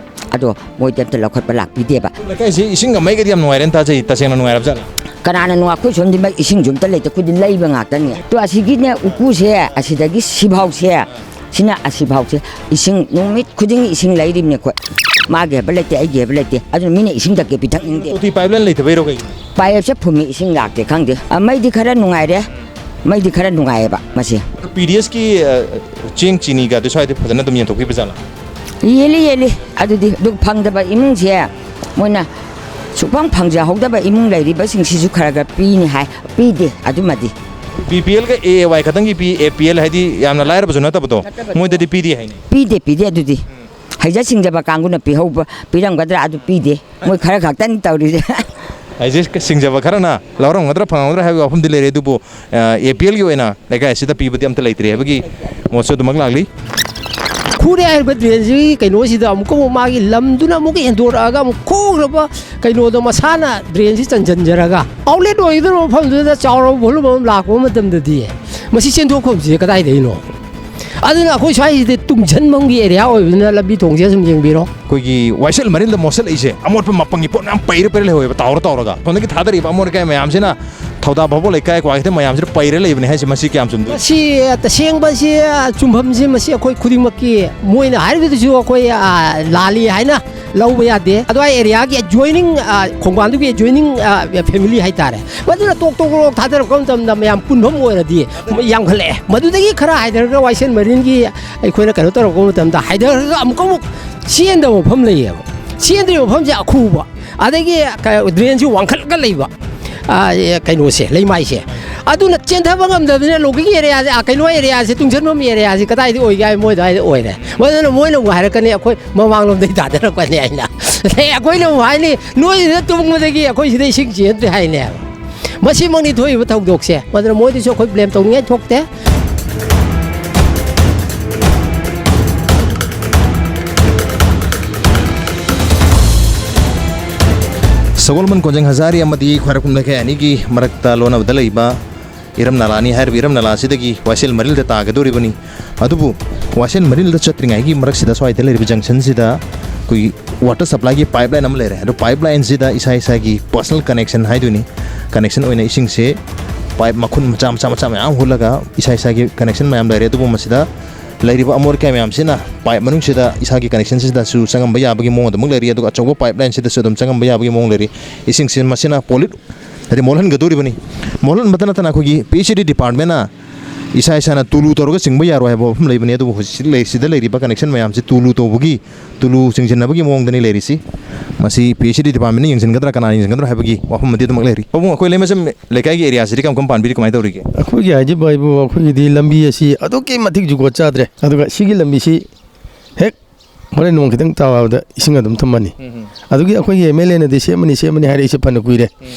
ꯑꯗꯣ ꯃꯣꯏꯗꯤ ꯑꯝꯇ ꯂꯧꯈꯠꯄ ꯂꯥꯛꯄꯤꯗꯦꯕ꯫ ꯂꯩꯀꯥꯏꯁꯤ ꯏꯁꯤꯡꯒ ꯃꯩꯒꯗꯤ ꯌꯥꯝ ꯅꯨꯡꯉꯥꯏꯔꯦꯅ ꯇꯥꯖꯩ, ꯇꯁꯦꯡꯅ ꯅꯨꯡꯉꯥꯏꯔꯕ ꯖꯥꯠꯂꯥ? ꯀꯅꯥꯅ ꯅꯨꯡꯉꯥꯏ? ꯑꯩꯈꯣꯏ ꯁꯣꯝꯗꯤ ꯃꯩ ꯏꯁꯤꯡꯁꯨ ꯑꯝꯇ ꯂꯩꯇꯦ, ꯑꯩꯈꯣꯏꯗꯤ ꯂꯩꯕ ꯉꯥꯛꯇꯅꯤ꯫ ꯇꯣ, ꯑꯁꯤꯒꯤꯅꯦ ꯎꯀꯨꯁꯦ, ꯑꯁꯤꯗꯒꯤ ꯁꯤꯐꯥꯎꯁꯦ, ꯁꯤꯅ ꯑꯁꯤꯐꯥꯎꯁꯦ ꯏꯁꯤꯡ ꯅꯨꯃꯤꯠ ꯈꯨꯗꯤꯡꯒꯤ ꯏꯁꯤꯡ ꯂꯩꯔꯤꯕꯅꯤ ꯑꯩꯈꯣꯏ꯫ ꯃꯥꯒꯤ ꯍꯥꯏꯕ ꯂꯩꯇꯦ, ꯑꯩꯒꯤ ꯍꯥꯏꯕ ꯂꯩꯇꯦ, ꯑꯗꯨꯅ ꯃꯤꯅ ꯏꯁꯤꯡ ꯊꯛꯀꯦ ꯄꯤꯊꯛꯅꯤꯡꯗꯦ꯫ ꯇꯣꯇꯤ ꯄꯥꯏꯞꯂꯥꯏꯟ ꯂꯩꯇꯕꯩꯔꯣ ꯀꯩꯒꯤꯅꯣ? ꯄꯥꯏꯞꯁꯦ ꯐꯨꯝꯃꯤ, ꯏꯁꯤꯡ ꯂꯥꯛꯇꯦ, ꯈꯪꯗꯦ꯫ ꯑ, ꯃꯩꯗꯤ ꯈꯔ ꯅꯨꯡꯉꯥꯏꯔꯦ, ꯃꯩꯗꯤ ꯈꯔ ꯅꯨꯡꯉꯥꯏꯌꯦꯕ ꯃꯁꯤ꯫ ꯄꯤ ꯗꯤ ꯑꯦꯁꯀꯤ, ꯑ, ꯆꯦꯡ ꯆꯤꯅꯤꯒꯗꯤ ꯁ꯭ꯋꯥꯏꯗ ꯐꯖꯅ ꯑꯗꯨꯝ ꯌꯦꯟꯊꯣꯛꯄꯤꯕ ꯖꯥꯠꯂꯥ? ꯌꯦꯜꯂꯤ, ꯌꯦꯜꯂꯤ꯫ ꯑꯗꯨꯗꯤ ꯑꯗꯨ ꯐꯪꯗꯕ ꯏꯃꯨꯡꯁꯦ ꯃꯣꯏꯅ ꯁꯨꯛꯐꯪ ꯐꯪꯖꯍꯧꯗꯕ ꯏꯃꯨꯡ ꯂꯩꯔꯤꯕꯁꯤꯡꯁꯤꯁꯨ ꯈꯔ ꯈꯔ ꯄꯤꯅꯤ ꯍꯥꯏ, ꯄꯤꯗꯦ ꯑꯗꯨꯃꯗꯤ꯫ ꯕꯤ ꯄꯤ ꯑꯦꯜꯒ ꯑꯦ ꯑꯦ ꯋꯥꯏ ꯈꯛꯇꯪꯒꯤ ꯄꯤ, ꯑꯦ ꯄꯤ ꯑꯦꯜ ꯍꯥꯏꯗꯤ ꯌꯥꯝꯅ ꯂꯥꯏꯔꯕꯁꯨ ꯅꯠꯇꯕꯗꯣ, ꯅꯠꯇꯕꯗꯣ꯫ ꯃꯣꯏꯗꯗꯤ ꯄꯤꯗꯦ ꯍꯥꯏꯅꯤ꯫ ꯄꯤꯗꯦ, ꯄꯤꯗꯦ ꯑꯗꯨꯗꯤ꯫ ꯍꯩꯖ ꯁꯤꯡꯖꯕ ꯀꯥꯡꯕꯨꯅ ꯄꯤꯍꯧꯕ, ꯄꯤꯔꯝꯒꯗ꯭ꯔꯥ? ꯑꯗꯨ ꯄꯤꯗꯦ꯫ ꯃꯣꯏ ꯈꯔ ꯈꯛꯇꯅꯤ ꯇꯧꯔꯤꯁꯦ꯫ ꯍꯩꯖ ꯁꯤꯡꯖꯕ ꯈꯔꯅ ꯂꯧꯔꯝꯒꯗ꯭ꯔꯥ ꯐꯪꯉꯝꯒꯗ꯭ꯔꯥ ꯍꯥꯏꯕꯒꯤ ꯋꯥꯐꯝꯗꯤ ꯂꯩꯔꯦ, ꯑꯗꯨꯕꯨ, ꯑ, ꯑꯦ ꯄꯤ ꯑꯦꯜꯒꯤ ꯑꯣꯏꯅ ꯂꯩꯀꯥꯏ ꯑꯁꯤꯗ ꯄꯤꯕꯗꯤ ꯑꯝꯇ ꯂꯩꯇ꯭ꯔꯤ ꯍꯥꯏꯕꯒꯤ ꯃꯣꯠꯁꯨ ꯑꯗꯨꯃꯛ ꯂꯥꯛꯂꯤ꯫ ꯐꯨꯔꯦ ꯍꯥꯏꯔꯤꯕ ꯗ꯭ꯔꯦꯟꯁꯤꯒꯤ ꯀꯩꯅꯣꯁꯤꯗ ꯑꯃꯨꯛꯀ ꯑꯃꯨꯛ ꯃꯥꯒꯤ ꯂꯝꯗꯨꯅ ꯑꯃꯨꯛꯀ ꯍꯦꯟꯗꯣꯔꯛꯑꯒ ꯑꯃꯨꯛ ꯈꯣꯡꯈ꯭ꯔꯕ ꯀꯩꯅꯣꯗꯣ ꯃꯁꯥꯅ ꯗ꯭ꯔꯦꯟꯁꯤ ꯆꯟꯁꯤꯟꯖꯔꯒ ꯑꯥꯎꯠꯂꯦꯠ ꯑꯣꯏꯒꯗꯧꯔꯤꯕ ꯃꯐꯝꯗꯨꯗ ꯆꯥꯎꯔꯕ ꯚꯣꯂꯨꯝ ꯑꯃ ꯂꯥꯛꯄ ꯃꯇꯝꯗꯗꯤ ꯃꯁꯤ ꯆꯦꯟꯊꯣꯛꯐꯝꯁꯤ ꯀꯗꯥꯏꯗꯒꯤꯅꯣ? ꯑꯗꯨꯅ ꯑꯩꯈꯣꯏ ꯁ꯭ꯋꯥꯏꯁꯤꯗꯤ ꯇꯨꯡꯁꯤꯟꯐꯝꯒꯤ ꯑꯦꯔꯤꯌꯥ ꯑꯣꯏꯕꯅꯤꯅ ꯂꯝꯕꯤ ꯊꯣꯡꯁꯦ ꯁꯨꯝ ꯌꯦꯡꯕꯤꯔꯣ꯫ ꯑꯩꯈꯣꯏꯒꯤ ꯋꯥꯏꯁꯦꯜ ꯃꯔꯤꯜꯗ ꯃꯣꯠꯁꯤꯜꯂꯛꯏꯁꯦ ꯑꯃꯣꯠꯄ ꯃꯄꯪꯒꯤ ꯄꯣꯠ ꯃꯌꯥꯝ ꯄꯩꯔ ꯄꯩꯔ ꯂꯩꯍꯧꯋꯦꯕ, ꯇꯥꯎꯔ ꯇꯥꯎꯔꯒ꯫ ꯁꯣꯝꯗꯒꯤ ꯊꯥꯗꯔꯛꯏꯕ ꯑꯃꯣꯠ ꯑꯀꯥꯏ ꯃꯌꯥꯝꯁꯤꯅ ꯊꯧꯗꯥ ꯚꯥꯕꯣꯛ ꯂꯩꯀꯥꯏ, ꯀ꯭ꯋꯥꯀꯩꯊꯦꯜ ꯃꯌꯥꯝꯁꯤꯗ ꯄꯩꯔ ꯂꯩꯕꯅꯦ ꯍꯥꯏꯁꯦ, ꯃꯁꯤ ꯀꯌꯥꯝ ꯆꯨꯝꯗꯣꯏꯅꯣ? ꯃꯁꯤ ꯇꯁꯦꯡꯕꯁꯤ, ꯆꯨꯝꯐꯝꯁꯤ ꯃꯁꯤ ꯑꯩꯈꯣꯏ ꯈꯨꯗꯤꯡꯃꯛꯀꯤ, ꯃꯣꯏꯅ ꯍꯥꯏꯔꯤꯕꯗꯨꯁꯨ ꯑꯩꯈꯣꯏ, ꯑ, ꯂꯥꯜꯂꯤ ꯍꯥꯏꯅ ꯂꯧꯕ ꯌꯥꯗꯦ꯫ ꯑꯗꯨꯋꯥꯏ ꯑꯦꯔꯤꯌꯥꯒꯤ ꯑꯦꯖꯣꯏꯅꯤꯡ, ꯑ, ꯈꯣꯡꯕꯥꯟꯗꯨꯒꯤ ꯑꯦꯖꯣꯏꯅꯤꯡ, ꯑ, ꯐꯦꯃꯤꯂꯤ ꯍꯥꯏꯇꯥꯔꯦ, ꯃꯗꯨꯅ ꯇꯣꯛ ꯇꯣꯛ ꯇꯣꯛ ꯊꯥꯗꯔꯛꯄ ꯃꯇꯝꯗ ꯃꯌꯥꯝ ꯄꯨꯟꯐꯝ ꯑꯣꯏꯔꯗꯤ ꯌꯥꯝꯈꯠꯂꯛꯑꯦ꯫ ꯃꯗꯨꯗꯒꯤ ꯈꯔ ꯍꯥꯏꯊꯔꯒ ꯋꯥꯏꯁꯦꯜ ꯃꯔꯤꯟꯒꯤ ꯑꯩꯈꯣꯏꯅ ꯀꯩꯅꯣ ꯇꯧꯔꯛꯄ ꯃꯇꯝꯗ ꯍꯥꯏꯊꯔꯒ ꯑꯃꯨꯛꯀ ꯑꯃꯨꯛ ꯆꯦꯟꯗꯕ ꯃꯐꯝ ꯂꯩꯌꯦꯕ꯫ ꯆꯦꯟꯗ꯭ꯔꯤꯕ ꯃꯐꯝꯁꯦ ꯑꯈꯨꯕ, ꯑꯗꯒꯤ ꯀ-, ꯗ꯭ꯔꯦꯟꯁꯤ ꯋꯥꯡꯈꯠꯂꯒ ꯂꯩꯕ, ꯑ, ꯑꯦ, ꯀꯩꯅꯣꯁꯦ, ꯂꯩꯃꯥꯏꯁꯦ꯫ ꯑꯗꯨꯅ ꯆꯦꯟꯊꯕ ꯉꯝꯗꯕꯅꯤꯅ ꯂꯣꯛꯀꯤꯡ ꯑꯦꯔꯤꯌꯥꯁꯦ, ꯑ, ꯀꯩꯅꯣ ꯑꯦꯔꯤꯌꯥꯁꯦ, ꯇꯨꯡꯁꯤꯟꯐꯝ ꯑꯦꯔꯤꯌꯥꯁꯦ ꯀꯗꯥꯏꯗ ꯑꯣꯏꯒꯦ ꯍꯥꯏ, ꯃꯣꯏ ꯑꯗꯨꯋꯥꯏꯗ ꯑꯣꯏꯔꯦ꯫ ꯃꯗꯨꯅ ꯃꯣꯏꯅ ꯑꯃꯨꯛ ꯍꯥꯏꯔꯛꯀꯅꯤ, "ꯑꯩꯈꯣꯏ ꯃꯃꯥꯡꯂꯣꯝꯗꯒꯤ ꯊꯥꯗꯔꯛꯄꯅꯦ" ꯍꯥꯏꯅ꯫ ꯑꯗꯩ ꯑꯩꯈꯣꯏꯅ ꯑꯃꯨꯛ ꯍꯥꯏꯅꯤ, "ꯅꯣꯏꯁꯤꯗ ꯇꯨꯡꯕꯗꯒꯤ ꯑꯩꯈꯣꯏ ꯁꯤꯗ ꯏꯁꯤꯡ ꯆꯦꯟꯗ꯭ꯔꯦ" ꯍꯥꯏꯅꯦꯕ꯫ ꯃꯁꯤꯃꯛꯅꯤ ꯊꯣꯛꯏꯕ ꯊꯧꯗꯣꯛꯁꯦ꯫ ꯃꯗꯨꯅ ꯃꯣꯏꯗꯁꯨ ꯑꯩꯈꯣꯏ ꯕ꯭ꯂꯦꯝ ꯇꯧꯅꯤꯡꯉꯥꯏ ꯊꯣꯛꯇꯦ꯫ ꯁꯒꯣꯜꯕꯟ ꯀꯣꯟꯖꯦꯡ ꯍꯖꯥꯔꯤ ꯑꯃꯗꯤ ꯈ꯭ꯋꯥꯏꯔꯥꯛꯄꯝ ꯂꯩꯀꯥꯏ ꯑꯅꯤꯒꯤ ꯃꯔꯛꯇ ꯂꯣꯟꯅꯕꯗ ꯂꯩꯕ ꯏꯔꯝ ꯅꯂꯥꯅꯤ꯫ ꯍꯥꯏꯔꯤꯕ ꯏꯔꯝ ꯅꯂꯥ ꯑꯁꯤꯗꯒꯤ ꯋꯥꯏꯁꯦꯜ ꯃꯔꯤꯜꯗ ꯇꯥꯒꯗꯧꯔꯤꯕꯅꯤ꯫ ꯑꯗꯨꯕꯨ ꯋꯥꯏꯁꯦꯜ ꯃꯔꯤꯜꯗ ꯆꯠꯇ꯭ꯔꯤꯉꯩꯒꯤ ꯃꯔꯛꯁꯤꯗ ꯁ꯭ꯋꯥꯏꯗ ꯂꯩꯔꯤꯕ ꯖꯪꯁꯟꯁꯤꯗ ꯑꯩꯈꯣꯏꯒꯤ ꯋꯥꯇꯔ ꯁꯄ꯭ꯂꯥꯏꯒꯤ ꯄꯥꯏꯞ ꯂꯥꯏꯟ ꯑꯃ ꯂꯩꯔꯦ꯫ ꯑꯗꯨ ꯄꯥꯏꯞ ꯂꯥꯏꯟꯁꯤꯗ ꯏꯁꯥ ꯏꯁꯥꯒꯤ ꯄꯔꯁꯅꯦꯜ ꯀꯅꯦꯛꯁꯟ ꯍꯥꯏꯗꯣꯏꯅꯤ, ꯀꯅꯦꯛꯁꯟ ꯑꯣꯏꯅ ꯏꯁꯤꯡꯁꯦ ꯄꯥꯏꯞ ꯃꯈꯨꯟ ꯃꯆꯥ ꯃꯆꯥ ꯃꯆꯥ ꯃꯌꯥꯝ ꯍꯨꯜꯂꯒ ꯏꯁꯥ ꯏꯁꯥꯒꯤ ꯀꯅꯦꯛꯁꯟ ꯃꯌꯥꯝ ꯂꯩꯔꯦ꯫ ꯑꯗꯨꯕꯨ ꯃꯁꯤꯗ ꯂꯩꯔꯤꯕ ꯑꯃꯣꯠ ꯑꯀꯥꯏ ꯃꯌꯥꯝꯁꯤꯅ ꯄꯥꯏꯞ ꯃꯅꯨꯡꯁꯤꯗ ꯏꯁꯥꯒꯤ ꯀꯅꯦꯛꯁꯟꯁꯤꯗꯁꯨ ꯆꯪꯉꯝꯕ ꯌꯥꯕꯒꯤ ꯃꯑꯣꯡ ꯑꯗꯨꯃꯛ ꯂꯩꯔꯤ, ꯑꯗꯨꯒ ꯑꯆꯧꯕ ꯄꯥꯏꯞ ꯂꯥꯏꯟꯁꯤꯗꯁꯨ ꯑꯗꯨꯝ ꯆꯪꯉꯝꯕ ꯌꯥꯕꯒꯤ ꯃꯑꯣꯡ ꯂꯩꯔꯤ꯫ ꯏꯁꯤꯡꯁꯤ ꯃꯁꯤꯅ ꯄꯣꯂꯨꯠ ꯍꯥꯏꯗꯤ ꯃꯣꯠꯍꯟꯒꯗꯧꯔꯤꯕꯅꯤ꯫ ꯃꯣꯠꯍꯟꯕꯇ ꯅꯠꯇꯅ ꯑꯩꯈꯣꯏꯒꯤ ꯄꯤ ꯑꯩꯆ ꯏ ꯗꯤꯄꯥꯔꯠꯃꯦꯟꯅ ꯏꯁꯥ ꯏꯁꯥꯅ ꯇꯨꯂꯨ ꯇꯧꯔꯒ ꯆꯤꯡꯕ ꯌꯥꯔꯣꯏ ꯍꯥꯏꯕ ꯋꯥꯐꯝ ꯂꯩꯕꯅꯤ꯫ ꯑꯗꯨꯕꯨ ꯍꯧꯖꯤꯛ ꯂꯩ-, ꯁꯤꯗ ꯂꯩꯔꯤꯕ ꯀꯅꯦꯛꯁꯟ ꯃꯌꯥꯝꯁꯤ ꯇꯨꯂꯨ ꯇꯧꯕꯒꯤ, ꯇꯨꯂꯨ ꯆꯤꯡꯁꯤꯟꯅꯕꯒꯤ ꯃꯑꯣꯡꯗꯅꯤ ꯂꯩꯔꯤꯁꯤ꯫ ꯃꯁꯤ ꯄꯤ ꯑꯩꯆ ꯏ ꯗꯤꯄꯥꯔꯠꯃꯦꯟꯅ ꯌꯦꯡꯁꯤꯟꯒꯗ꯭ꯔꯥ, ꯀꯅꯥꯅ ꯌꯦꯡꯁꯤꯟꯒꯗ꯭ꯔꯥ ꯍꯥꯏꯕꯒꯤ ꯋꯥꯐꯝ ꯑꯃꯗꯤ ꯑꯗꯨꯃꯛ ꯂꯩꯔꯤ꯫ ꯄꯥꯕꯨꯡ, ꯑꯩꯈꯣꯏ ꯂꯩꯃꯁꯝ ꯂꯩꯀꯥꯏꯒꯤ ꯑꯦꯔꯤꯌꯥꯁꯤꯗꯤ ꯀꯔꯝ ꯀꯔꯝ ꯄꯥꯟꯕꯤꯔꯤ, ꯀꯃꯥꯏꯅ ꯇꯧꯔꯤꯒꯦ? ꯑꯩꯈꯣꯏꯒꯤ ꯍꯥꯏꯖꯕ ꯍꯥꯏꯕꯨ, ꯑꯩꯈꯣꯏꯒꯤꯗꯤ ꯂꯝꯕꯤ ꯑꯁꯤ ꯑꯗꯨꯛꯀꯤ ꯃꯇꯤꯛ ꯖꯨꯒꯣꯠ ꯆꯥꯗ꯭ꯔꯦ꯫ ꯑꯗꯨꯒ ꯁꯤꯒꯤ ꯂꯝꯕꯤꯁꯤ ꯍꯦꯛ ꯍꯣꯔꯦꯟ ꯅꯣꯡ ꯈꯤꯇꯪ ꯇꯥꯕꯗ ꯏꯁꯤꯡ ꯑꯗꯨꯝ ꯊꯨꯝꯃꯅꯤ꯫ ꯎꯝ, ꯎꯝ꯫ ꯑꯗꯨꯒꯤ ꯑꯩꯈꯣꯏꯒꯤ ꯑꯦꯝ ꯑꯦꯜ ꯑꯦꯅꯗꯤ ꯁꯦꯝꯃꯅꯤ, ꯁꯦꯝꯃꯅꯤ ꯍꯥꯏꯔꯛꯏꯁꯦ ꯐꯅ ꯀꯨꯏꯔꯦ꯫ ꯎꯝ꯫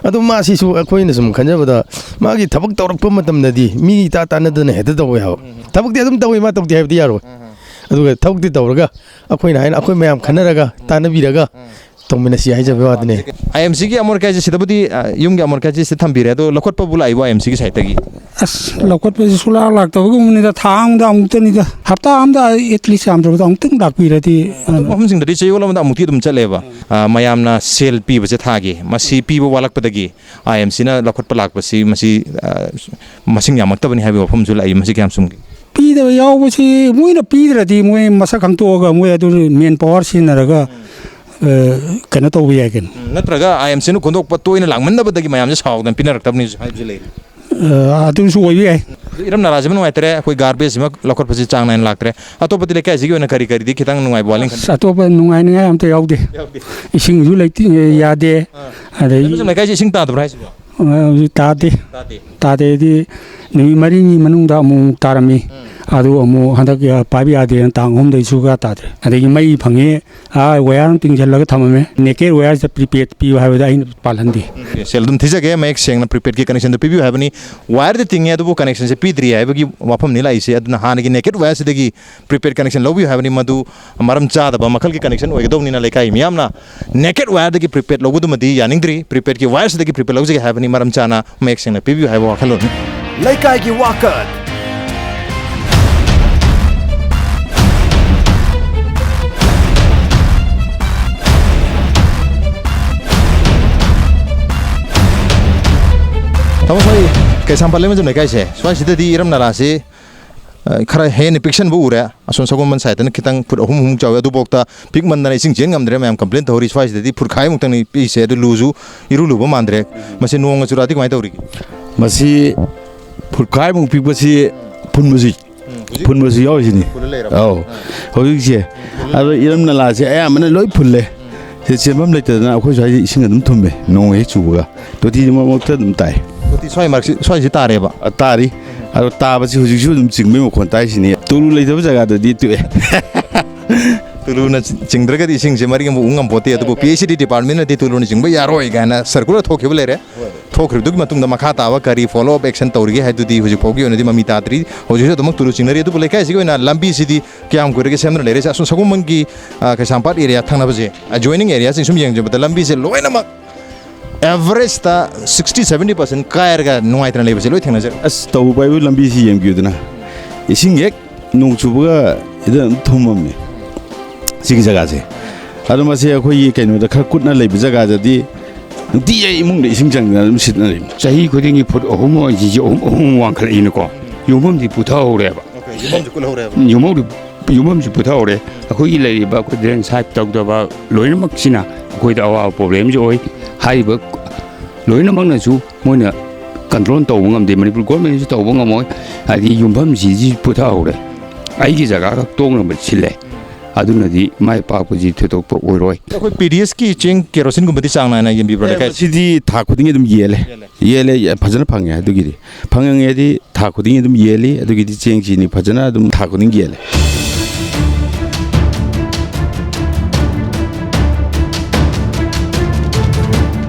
ꯑꯗꯣ ꯃꯥꯁꯤꯁꯨ ꯑꯩꯈꯣꯏꯅ ꯁꯨꯝ ꯈꯟꯖꯕꯗ ꯃꯥꯒꯤ ꯊꯕꯛ ꯇꯧꯔꯛꯄ ꯃꯇꯝꯗꯗꯤ ꯃꯤ ꯏꯇꯥ ꯇꯥꯟꯅꯗꯅ ꯍꯦꯛꯇ ꯇꯧꯋꯦ ꯍꯥꯏꯕ꯫ ꯎꯝ, ꯎꯝ꯫ ꯊꯕꯛꯇꯤ ꯑꯗꯨꯝ ꯇꯧꯋꯤ, ꯃꯥ ꯇꯧꯗꯦ ꯍꯥꯏꯕꯗꯤ ꯌꯥꯔꯣꯏ꯫ ꯎꯝ, ꯎꯝ꯫ ꯑꯗꯨꯒ ꯊꯕꯛꯇꯤ ꯇꯧꯔꯒ ꯑꯩꯈꯣꯏꯅ ꯍꯥꯏꯅ ꯑꯩꯈꯣꯏ ꯃꯌꯥꯝ ꯈꯟꯅꯔꯒ ꯇꯥꯟꯅꯕꯤꯔꯒ ꯇꯧꯃꯤꯟꯅꯁꯤ ꯍꯥꯏꯖꯕꯒꯤ ꯋꯥꯗꯨꯅꯤ꯫ ꯑꯥꯏ ꯑꯦꯝ ꯁꯤꯒꯤ ꯑꯃꯣꯠ ꯑꯀꯥꯏꯁꯦ ꯁꯤꯗꯕꯨꯗꯤ, ꯑ, ꯌꯨꯝꯒꯤ ꯑꯃꯣꯠ ꯑꯀꯥꯏꯁꯦ ꯁꯤꯗ ꯊꯝꯕꯤꯔꯦ, ꯑꯗꯣ ꯂꯧꯈꯠꯄꯕꯨ ꯂꯥꯛꯏꯕꯣ ꯑꯥꯏ ꯑꯦꯝ ꯁꯤꯒꯤ ꯁꯥꯏꯠꯇꯒꯤ? ꯑꯁ, ꯂꯧꯈꯠꯄꯁꯤ ꯁꯨꯂꯥꯛ ꯂꯥꯛꯇꯕꯒꯨꯝꯕꯅꯤꯗ꯫ ꯊꯥ ꯑꯃꯗ ꯑꯃꯨꯛꯇꯅꯤꯗ, ꯍꯞꯇꯥ ꯑꯃꯗ ꯑꯦꯠꯂꯤꯁ ꯌꯥꯝꯗ꯭ꯔꯕꯗ ꯑꯃꯨꯛꯇꯪ ꯂꯥꯛꯄꯤꯔꯗꯤ꯫ ꯑꯇꯣꯞꯄ ꯃꯐꯝꯁꯤꯡꯗꯗꯤ ꯆꯌꯣꯜ ꯑꯃꯗ ꯑꯃꯨꯛꯇꯤ ꯑꯗꯨꯝ ꯆꯠꯂꯦꯕ꯫ ꯑ, ꯃꯌꯥꯝꯅ ꯁꯦꯜ ꯄꯤꯕꯁꯦ ꯊꯥꯒꯤ, ꯃꯁꯤ ꯄꯤꯕ ꯋꯥꯠꯂꯛꯄꯗꯒꯤ ꯑꯥꯏ ꯑꯦꯝ ꯁꯤꯅ ꯂꯧꯈꯠꯄ ꯂꯥꯛꯄꯁꯤ ꯃꯁꯤ, ꯑ, ꯃꯁꯤꯡ ꯌꯥꯝꯃꯛꯇꯕꯅꯤ ꯍꯥꯏꯕꯒꯤ ꯋꯥꯐꯝꯁꯨ ꯂꯥꯛꯏ꯫ ꯃꯁꯤ ꯀꯌꯥꯝ ꯆꯨꯝꯒꯦ? ꯄꯤꯗꯕ ꯌꯥꯎꯕꯁꯤ ꯃꯣꯏꯅ ꯄꯤꯗ꯭ꯔꯗꯤ ꯃꯣꯏ ꯃꯁꯛ ꯈꯪꯇꯣꯛꯑꯒ ꯃꯣꯏ ꯑꯗꯨ ꯃꯦꯟ ꯄꯋꯥꯔ ꯁꯤꯖꯤꯟꯅꯔꯒ, ꯑ, ꯀꯩꯅꯣ ꯇꯧꯕ ꯌꯥꯏ ꯀꯩꯅꯣ꯫ ꯎꯝ, ꯅꯠꯇ꯭ꯔꯒ ꯑꯥꯏ ꯑꯦꯝ ꯁꯤꯅ ꯈꯣꯟꯗꯣꯛꯄ ꯇꯣꯏꯅ ꯂꯥꯡꯃꯟꯅꯕꯗꯒꯤ ꯃꯌꯥꯝꯁꯦ ꯁꯥꯎꯗꯅ ꯄꯤꯅꯔꯛꯇꯕꯅꯤ ꯍꯥꯏꯕꯁꯨ ꯂꯩꯔꯤ꯫ ꯑ, ꯑꯗꯨꯁꯨ ꯑꯣꯏꯕ ꯌꯥꯏ꯫ ꯑꯗꯨ ꯏꯔꯝ ꯅꯂꯥꯁꯤꯃ ꯅꯨꯡꯉꯥꯏꯇ꯭ꯔꯦ, ꯑꯩꯈꯣꯏ ꯒꯥꯔꯕꯦꯖꯁꯤꯃ ꯂꯧꯈꯠꯄꯁꯤ ꯆꯥꯡ ꯅꯥꯏꯅ ꯂꯥꯛꯇ꯭ꯔꯦ꯫ ꯑꯇꯣꯞꯄꯗꯤ ꯂꯩꯀꯥꯏꯁꯤꯒꯤ ꯑꯣꯏꯅ ꯀꯔꯤ ꯀꯔꯤꯗꯤ ꯈꯤꯇꯪ ꯅꯨꯡꯉꯥꯏꯕ ꯋꯥꯠꯂꯤ? ꯑꯁ, ꯑꯇꯣꯞꯄ ꯅꯨꯡꯉꯥꯏꯅꯤꯡꯉꯥꯏ ꯑꯝꯇ ꯌꯥꯎꯗꯦ꯫ ꯏꯁꯤꯡꯁꯨ ꯂꯩꯇꯦ, ꯌꯥꯗꯦ꯫ ꯑꯗꯩ ꯀꯩꯅꯣ, ꯁꯨꯝ ꯂꯩꯀꯥꯏꯁꯤ ꯏꯁꯤꯡ ꯇꯥꯗꯕ꯭ꯔꯥ ꯍꯥꯏꯁꯤꯕꯣ? ꯑ, ꯍꯧꯖꯤꯛ ꯇꯥꯗꯦ꯫ ꯇꯥꯗꯦ꯫ ꯇꯥꯗꯦꯗꯤ ꯅꯨꯃꯤꯠ ꯃꯔꯤꯅꯤ ꯃꯅꯨꯡꯗ ꯑꯃꯨꯛ ꯇꯥꯔꯝꯃꯤ꯫ ꯑꯗꯨ ꯑꯃꯨꯛ ꯍꯟꯗꯛ ꯄꯥꯏꯕ ꯌꯥꯗꯦꯅ ꯇꯥꯡ ꯑꯍꯨꯝꯗꯩ ꯁꯨꯀꯥ ꯇꯥꯗ꯭ꯔꯦ꯫ ꯑꯗꯒꯤ ꯃꯩ ꯐꯪꯉꯤ, ꯑꯥ, ꯋꯥꯌꯔ ꯑꯃ ꯇꯤꯡꯁꯤꯜꯂꯒ ꯊꯝꯃꯝꯃꯦ꯫ ꯅꯦꯀꯦꯠ ꯋꯥꯌꯔꯁꯤꯗ ꯄ꯭ꯔꯤꯄꯦꯗ ꯄꯤꯌꯨ ꯍꯥꯏꯕꯗ ꯑꯩꯅ ꯄꯥꯜꯍꯟꯗꯦ꯫ ꯁꯦꯜ ꯑꯗꯨꯝ ꯊꯤꯖꯒꯦ, ꯃꯌꯦꯛ ꯁꯦꯡꯅ ꯄ꯭ꯔꯤꯄꯦꯗꯀꯤ ꯀꯅꯦꯛꯁꯟꯗꯨ ꯄꯤꯕꯤꯌꯨ ꯍꯥꯏꯕꯅꯤ꯫ ꯋꯥꯌꯔꯗꯤ ꯇꯤꯡꯉꯦ, ꯑꯗꯨꯕꯨ ꯀꯅꯦꯛꯁꯟꯁꯦ ꯄꯤꯗ꯭ꯔꯤ ꯍꯥꯏꯕꯒꯤ ꯋꯥꯐꯝꯅꯤ ꯂꯥꯛꯏꯁꯦ꯫ ꯑꯗꯨꯅ ꯍꯥꯟꯅꯒꯤ ꯅꯦꯀꯦꯠ ꯋꯥꯌꯔꯁꯤꯗꯒꯤ ꯄ꯭ꯔꯤꯄꯦꯗ ꯀꯅꯦꯛꯁꯟ ꯂꯧꯕꯤꯌꯨ ꯍꯥꯏꯕꯅꯤ꯫ ꯃꯗꯨ ꯃꯔꯝ ꯆꯥꯗꯕ ꯃꯈꯜꯒꯤ ꯀꯅꯦꯛꯁꯟ ꯑꯣꯏꯒꯗꯧꯕꯅꯤꯅ ꯂꯩꯀꯥꯏ ꯃꯤꯌꯥꯝꯅ ꯅꯦꯀꯦꯠ ꯋꯥꯌꯔꯗꯒꯤ ꯄ꯭ꯔꯤꯄꯦꯗ ꯂꯧꯕꯗꯨꯃꯗꯤ ꯌꯥꯅꯤꯡꯗ꯭ꯔꯤ꯫ ꯄ꯭ꯔꯤꯄꯦꯗꯀꯤ ꯋꯥꯌꯔꯁꯤꯗꯒꯤ ꯄ꯭ꯔꯤꯄꯦꯗ ꯂꯧꯖꯒꯦ ꯍꯥꯏꯕꯅꯤ, ꯃꯔꯝ ꯆꯥꯅ ꯃꯌꯦꯛ ꯁꯦꯡꯅ ꯄꯤꯕꯤꯌꯨ ꯍꯥꯏꯕ ꯋꯥꯈꯜꯂꯣꯟꯅꯤ꯫ ꯂꯩꯀꯥꯏꯒꯤ ꯋꯥꯀꯠ꯫ ꯇꯥꯃꯣ, ꯁ꯭ꯋꯥꯏ ꯀꯩꯁꯥꯝꯄꯥꯠ ꯂꯩꯃꯖꯝ ꯂꯩꯀꯥꯏꯁꯦ, ꯁ꯭ꯋꯥꯏꯁꯤꯗꯗꯤ ꯏꯔꯝ ꯅꯂꯥꯁꯤ, ꯑ, ꯈꯔ ꯍꯦꯟꯅ ꯄꯤꯛꯁꯟꯕ ꯎꯔꯦ꯫ ꯑꯁꯣꯝ ꯁꯒꯣꯜꯕꯟ ꯁꯥꯏꯠꯇꯅ ꯈꯤꯇꯪ ꯐꯨꯠ ꯑꯈꯨꯝ ꯑꯃꯨꯛ ꯆꯥꯎꯋꯤ꯫ ꯑꯗꯨꯐꯥꯎꯗ ꯄꯤꯛꯃꯟꯗꯅ ꯏꯁꯤꯡ ꯆꯦꯟ ꯉꯝꯗ꯭ꯔꯦ꯫ ꯃꯌꯥꯝ ꯀꯝꯄ꯭ꯂꯦꯟ ꯇꯧꯔꯤ꯫ ꯁ꯭ꯋꯥꯏꯁꯤꯗꯗꯤ ꯐꯨꯠ ꯈꯥꯏꯃꯨꯛꯇꯪꯅꯤ ꯄꯤꯛꯏꯁꯦ꯫ ꯑꯗꯨ ꯂꯨꯁꯨ ꯏꯔꯨ ꯂꯨꯕ ꯃꯥꯟꯗ꯭ꯔꯦ꯫ ꯃꯁꯤ ꯅꯣꯡꯒ ꯆꯨꯔꯛꯑꯗꯤ ꯀꯃꯥꯏꯅ ꯇꯧꯔꯤꯒꯦ? ꯃꯁꯤ ꯐꯨꯠ ꯈꯥꯏꯃꯨꯛ ꯄꯤꯛꯄꯁꯤ ꯐꯨꯟꯕꯁꯨ, ꯐꯨꯟꯕꯁꯨ ꯌꯥꯎꯔꯤꯁꯤꯅꯤ꯫ ꯑꯧ, ꯍꯧꯖꯤꯛꯁꯦ꯫ ꯑꯗꯣ ꯏꯔꯝ ꯅꯂꯥꯁꯦ ꯑꯌꯥꯝꯕꯅ ꯂꯣꯏ ꯐꯨꯜꯂꯦ꯫ ꯁꯤ ꯆꯦꯟꯐꯝ ꯂꯩꯇꯗꯅ ꯑꯩꯈꯣꯏ ꯁ꯭ꯋꯥꯏꯁꯦ ꯏꯁꯤꯡ ꯑꯗꯨꯝ ꯊꯨꯝꯃꯦ, ꯅꯣꯡ ꯍꯦꯛ ꯆꯨꯕꯒ꯫ ꯇꯣꯇꯤꯁꯦ ꯃꯔꯛ ꯃꯔꯛꯇ ꯑꯗꯨꯝ ꯇꯥꯏ꯫ ꯇꯣꯇꯤ ꯁ꯭ꯋꯥꯏ ꯃꯔꯛꯁꯤ, ꯁ꯭ꯋꯥꯏꯁꯤ ꯇꯥꯔꯦꯕ? ꯑ, ꯇꯥꯔꯤ꯫ ꯑꯗꯣ ꯇꯥꯕꯁꯤ ꯍꯧꯖꯤꯛꯁꯨ ꯑꯗꯨꯝ ꯆꯤꯡꯕꯒꯤ ꯃꯈꯣꯟ ꯇꯥꯏꯁꯤꯅꯤ꯫ ꯇꯨꯂꯨ ꯂꯩꯇꯕ ꯖꯒꯥꯗꯗꯤ ꯇꯣꯛꯑꯦ꯫ ꯇꯨꯂꯨꯅ ꯆꯤꯡꯗ꯭ꯔꯒꯗꯤ ꯏꯁꯤꯡꯁꯦ ꯃꯔꯤ ꯑꯃꯨꯛ ꯎ ꯉꯝꯄꯣꯠꯇꯦ꯫ ꯑꯗꯨꯕꯨ ꯄꯤ ꯑꯩꯆ ꯏ ꯗꯤ ꯗꯤꯄꯥꯔꯠꯃꯦꯟꯅꯗꯤ ꯇꯨꯂꯨꯅ ꯆꯤꯡꯕ ꯌꯥꯔꯣꯏ ꯀꯥꯏꯅ ꯁꯔꯀꯨꯂꯔ ꯊꯣꯛꯈꯤꯕ ꯂꯩꯔꯦ꯫ ꯊꯣꯛꯈ꯭ꯔꯤꯕꯗꯨꯒꯤ ꯃꯇꯨꯡꯗ ꯃꯈꯥ ꯇꯥꯕ ꯀꯔꯤ follow up action ꯇꯧꯔꯤꯒꯦ ꯍꯥꯏꯗꯨꯗꯤ ꯍꯧꯖꯤꯛ ꯐꯥꯎꯒꯤ ꯑꯣꯏꯅꯗꯤ ꯃꯃꯤ ꯇꯥꯗ꯭ꯔꯤ꯫ ꯍꯧꯖꯤꯛꯁꯨ ꯑꯗꯨꯃꯛ ꯇꯨꯂꯨ ꯆꯤꯡꯅꯔꯤ꯫ ꯑꯗꯨꯕꯨ ꯂꯩꯀꯥꯏꯁꯤꯒꯤ ꯑꯣꯏꯅ ꯂꯝꯕꯤꯁꯤꯗꯤ ꯀꯌꯥꯝ ꯀꯨꯏꯔꯒꯦ ꯁꯦꯝꯗꯨꯅ ꯂꯩꯔꯤꯁꯦ? ꯑꯁꯣꯝ ꯁꯒꯣꯜꯕꯟꯒꯤ, ꯑ, ꯀꯩꯁꯥꯝꯄꯥꯠ area ꯊꯪꯅꯕꯁꯦ, adjoining areaꯁꯤꯡ ꯁꯨꯝ ꯌꯦꯡꯖꯕꯗ ꯂꯝꯕꯤꯁꯦ ꯂꯣꯏꯅꯃꯛ average ꯇ sixty seventy percent ꯀꯥꯏꯔꯒ ꯅꯨꯡꯉꯥꯏꯇꯅ ꯂꯩꯕꯁꯦ ꯂꯣꯏ ꯊꯦꯡꯅꯖꯔꯦ꯫ ꯑꯁ, ꯇꯧꯕ ꯍꯥꯏꯕꯨ ꯂꯝꯕꯤꯁꯤ ꯌꯦꯡꯕꯤꯌꯨꯗꯅ, ꯏꯁꯤꯡ ꯍꯦꯛ ꯅꯣꯡ ꯆꯨꯕꯒ ꯁꯤꯗ ꯑꯗꯨꯝ ꯊꯨꯝꯃꯝꯃꯦ ꯁꯤꯒꯤ ꯖꯒꯥꯁꯦ꯫ ꯑꯗꯣ ꯃꯁꯤ ꯑꯩꯈꯣꯏꯒꯤ ꯀꯩꯅꯣꯗ ꯈꯔ ꯀꯨꯠꯅ ꯂꯩꯕ ꯖꯒꯥꯗꯗꯤ ꯅꯨꯡꯇꯤꯖꯥꯏ ꯏꯃꯨꯡꯗ ꯏꯁꯤꯡ ꯆꯪꯗꯅ ꯑꯗꯨꯝ ꯁꯤꯠꯅꯔꯤꯕꯅꯤ꯫ ꯆꯍꯤ ꯈꯨꯗꯤꯡꯒꯤ ꯐꯨꯠ ꯑꯍꯨꯝ ꯑꯣꯏꯁꯤꯁꯨ ꯑꯍꯨꯝ ꯑꯍꯨꯝ ꯋꯥꯡꯈꯠꯂꯛꯏꯅꯀꯣ, ꯌꯨꯝꯐꯝꯗꯤ ꯄꯨꯊꯍꯧꯔꯦꯕ꯫ ꯌꯨꯝꯐꯝꯁꯨ ꯀꯨꯜꯍꯧꯔꯦꯕ꯫ ꯌꯨꯝꯐꯝꯗꯤ, ꯌꯨꯝꯐꯝꯁꯨ ꯄꯨꯊꯍꯧꯔꯦ꯫ ꯑꯩꯈꯣꯏꯒꯤ ꯂꯩꯔꯤꯕ ꯑꯩꯈꯣꯏ drain side ꯇꯧꯗꯕ ꯂꯣꯏꯅꯃꯛꯁꯤꯅ ꯑꯩꯈꯣꯏꯗ ꯑꯋꯥꯕ problemꯁꯨ ꯑꯣꯏ꯫ ꯍꯥꯏꯔꯤꯕ ꯂꯣꯏꯅꯃꯛꯅꯁꯨ ꯃꯣꯏꯅ control ꯇꯧꯕ ꯉꯝꯗꯦ, ꯃꯅꯤꯄꯨꯔ governmentꯅꯁꯨ ꯇꯧꯕ ꯉꯝꯃꯣꯏ꯫ ꯍꯥꯏꯗꯤ ꯌꯨꯝꯐꯝꯁꯤꯁꯨ ꯄꯨꯊꯍꯧꯔꯦ, ꯑꯩꯒꯤ ꯖꯒꯥ ꯈꯛ ꯇꯣꯡꯅꯕ ꯁꯤꯜꯂꯦ, ꯑꯗꯨꯅꯗꯤ ꯃꯥꯏ ꯄꯥꯛꯄꯁꯤ ꯊꯣꯏꯗꯣꯛꯄ ꯑꯣꯏꯔꯣꯏ꯫ ꯑꯩꯈꯣꯏ P D Sꯀꯤ ꯆꯦꯡ ꯀꯦꯔꯣꯁꯤꯟꯒꯨꯝꯕꯗꯤ ꯆꯥꯡ ꯅꯥꯏꯅ ꯌꯦꯟꯕꯤꯕ꯭ꯔꯥ? ꯑꯦ, ꯂꯩꯀꯥꯏ? ꯃꯁꯤꯗꯤ ꯊꯥ ꯈꯨꯗꯤꯡꯒꯤ ꯑꯗꯨꯝ ꯌꯦꯜꯂꯦ꯫ ꯌꯦꯜꯂꯦ꯫ ꯌꯦꯜꯂꯦ, ꯌꯦ-, ꯐꯖꯅ ꯐꯪꯉꯦ꯫ ꯑꯗꯨꯒꯤꯗꯤ ꯐꯪꯉꯦꯗꯤ ꯊꯥ ꯈꯨꯗꯤꯡꯒꯤ ꯑꯗꯨꯝ ꯌꯦꯜꯂꯤ꯫ ꯑꯗꯨꯒꯤꯗꯤ ꯆꯦꯡꯁꯤꯅꯤ ꯐꯖꯅ ꯑꯗꯨꯝ ꯊꯥ ꯈꯨꯗꯤꯡꯒꯤ ꯌꯦꯜꯂꯦ꯫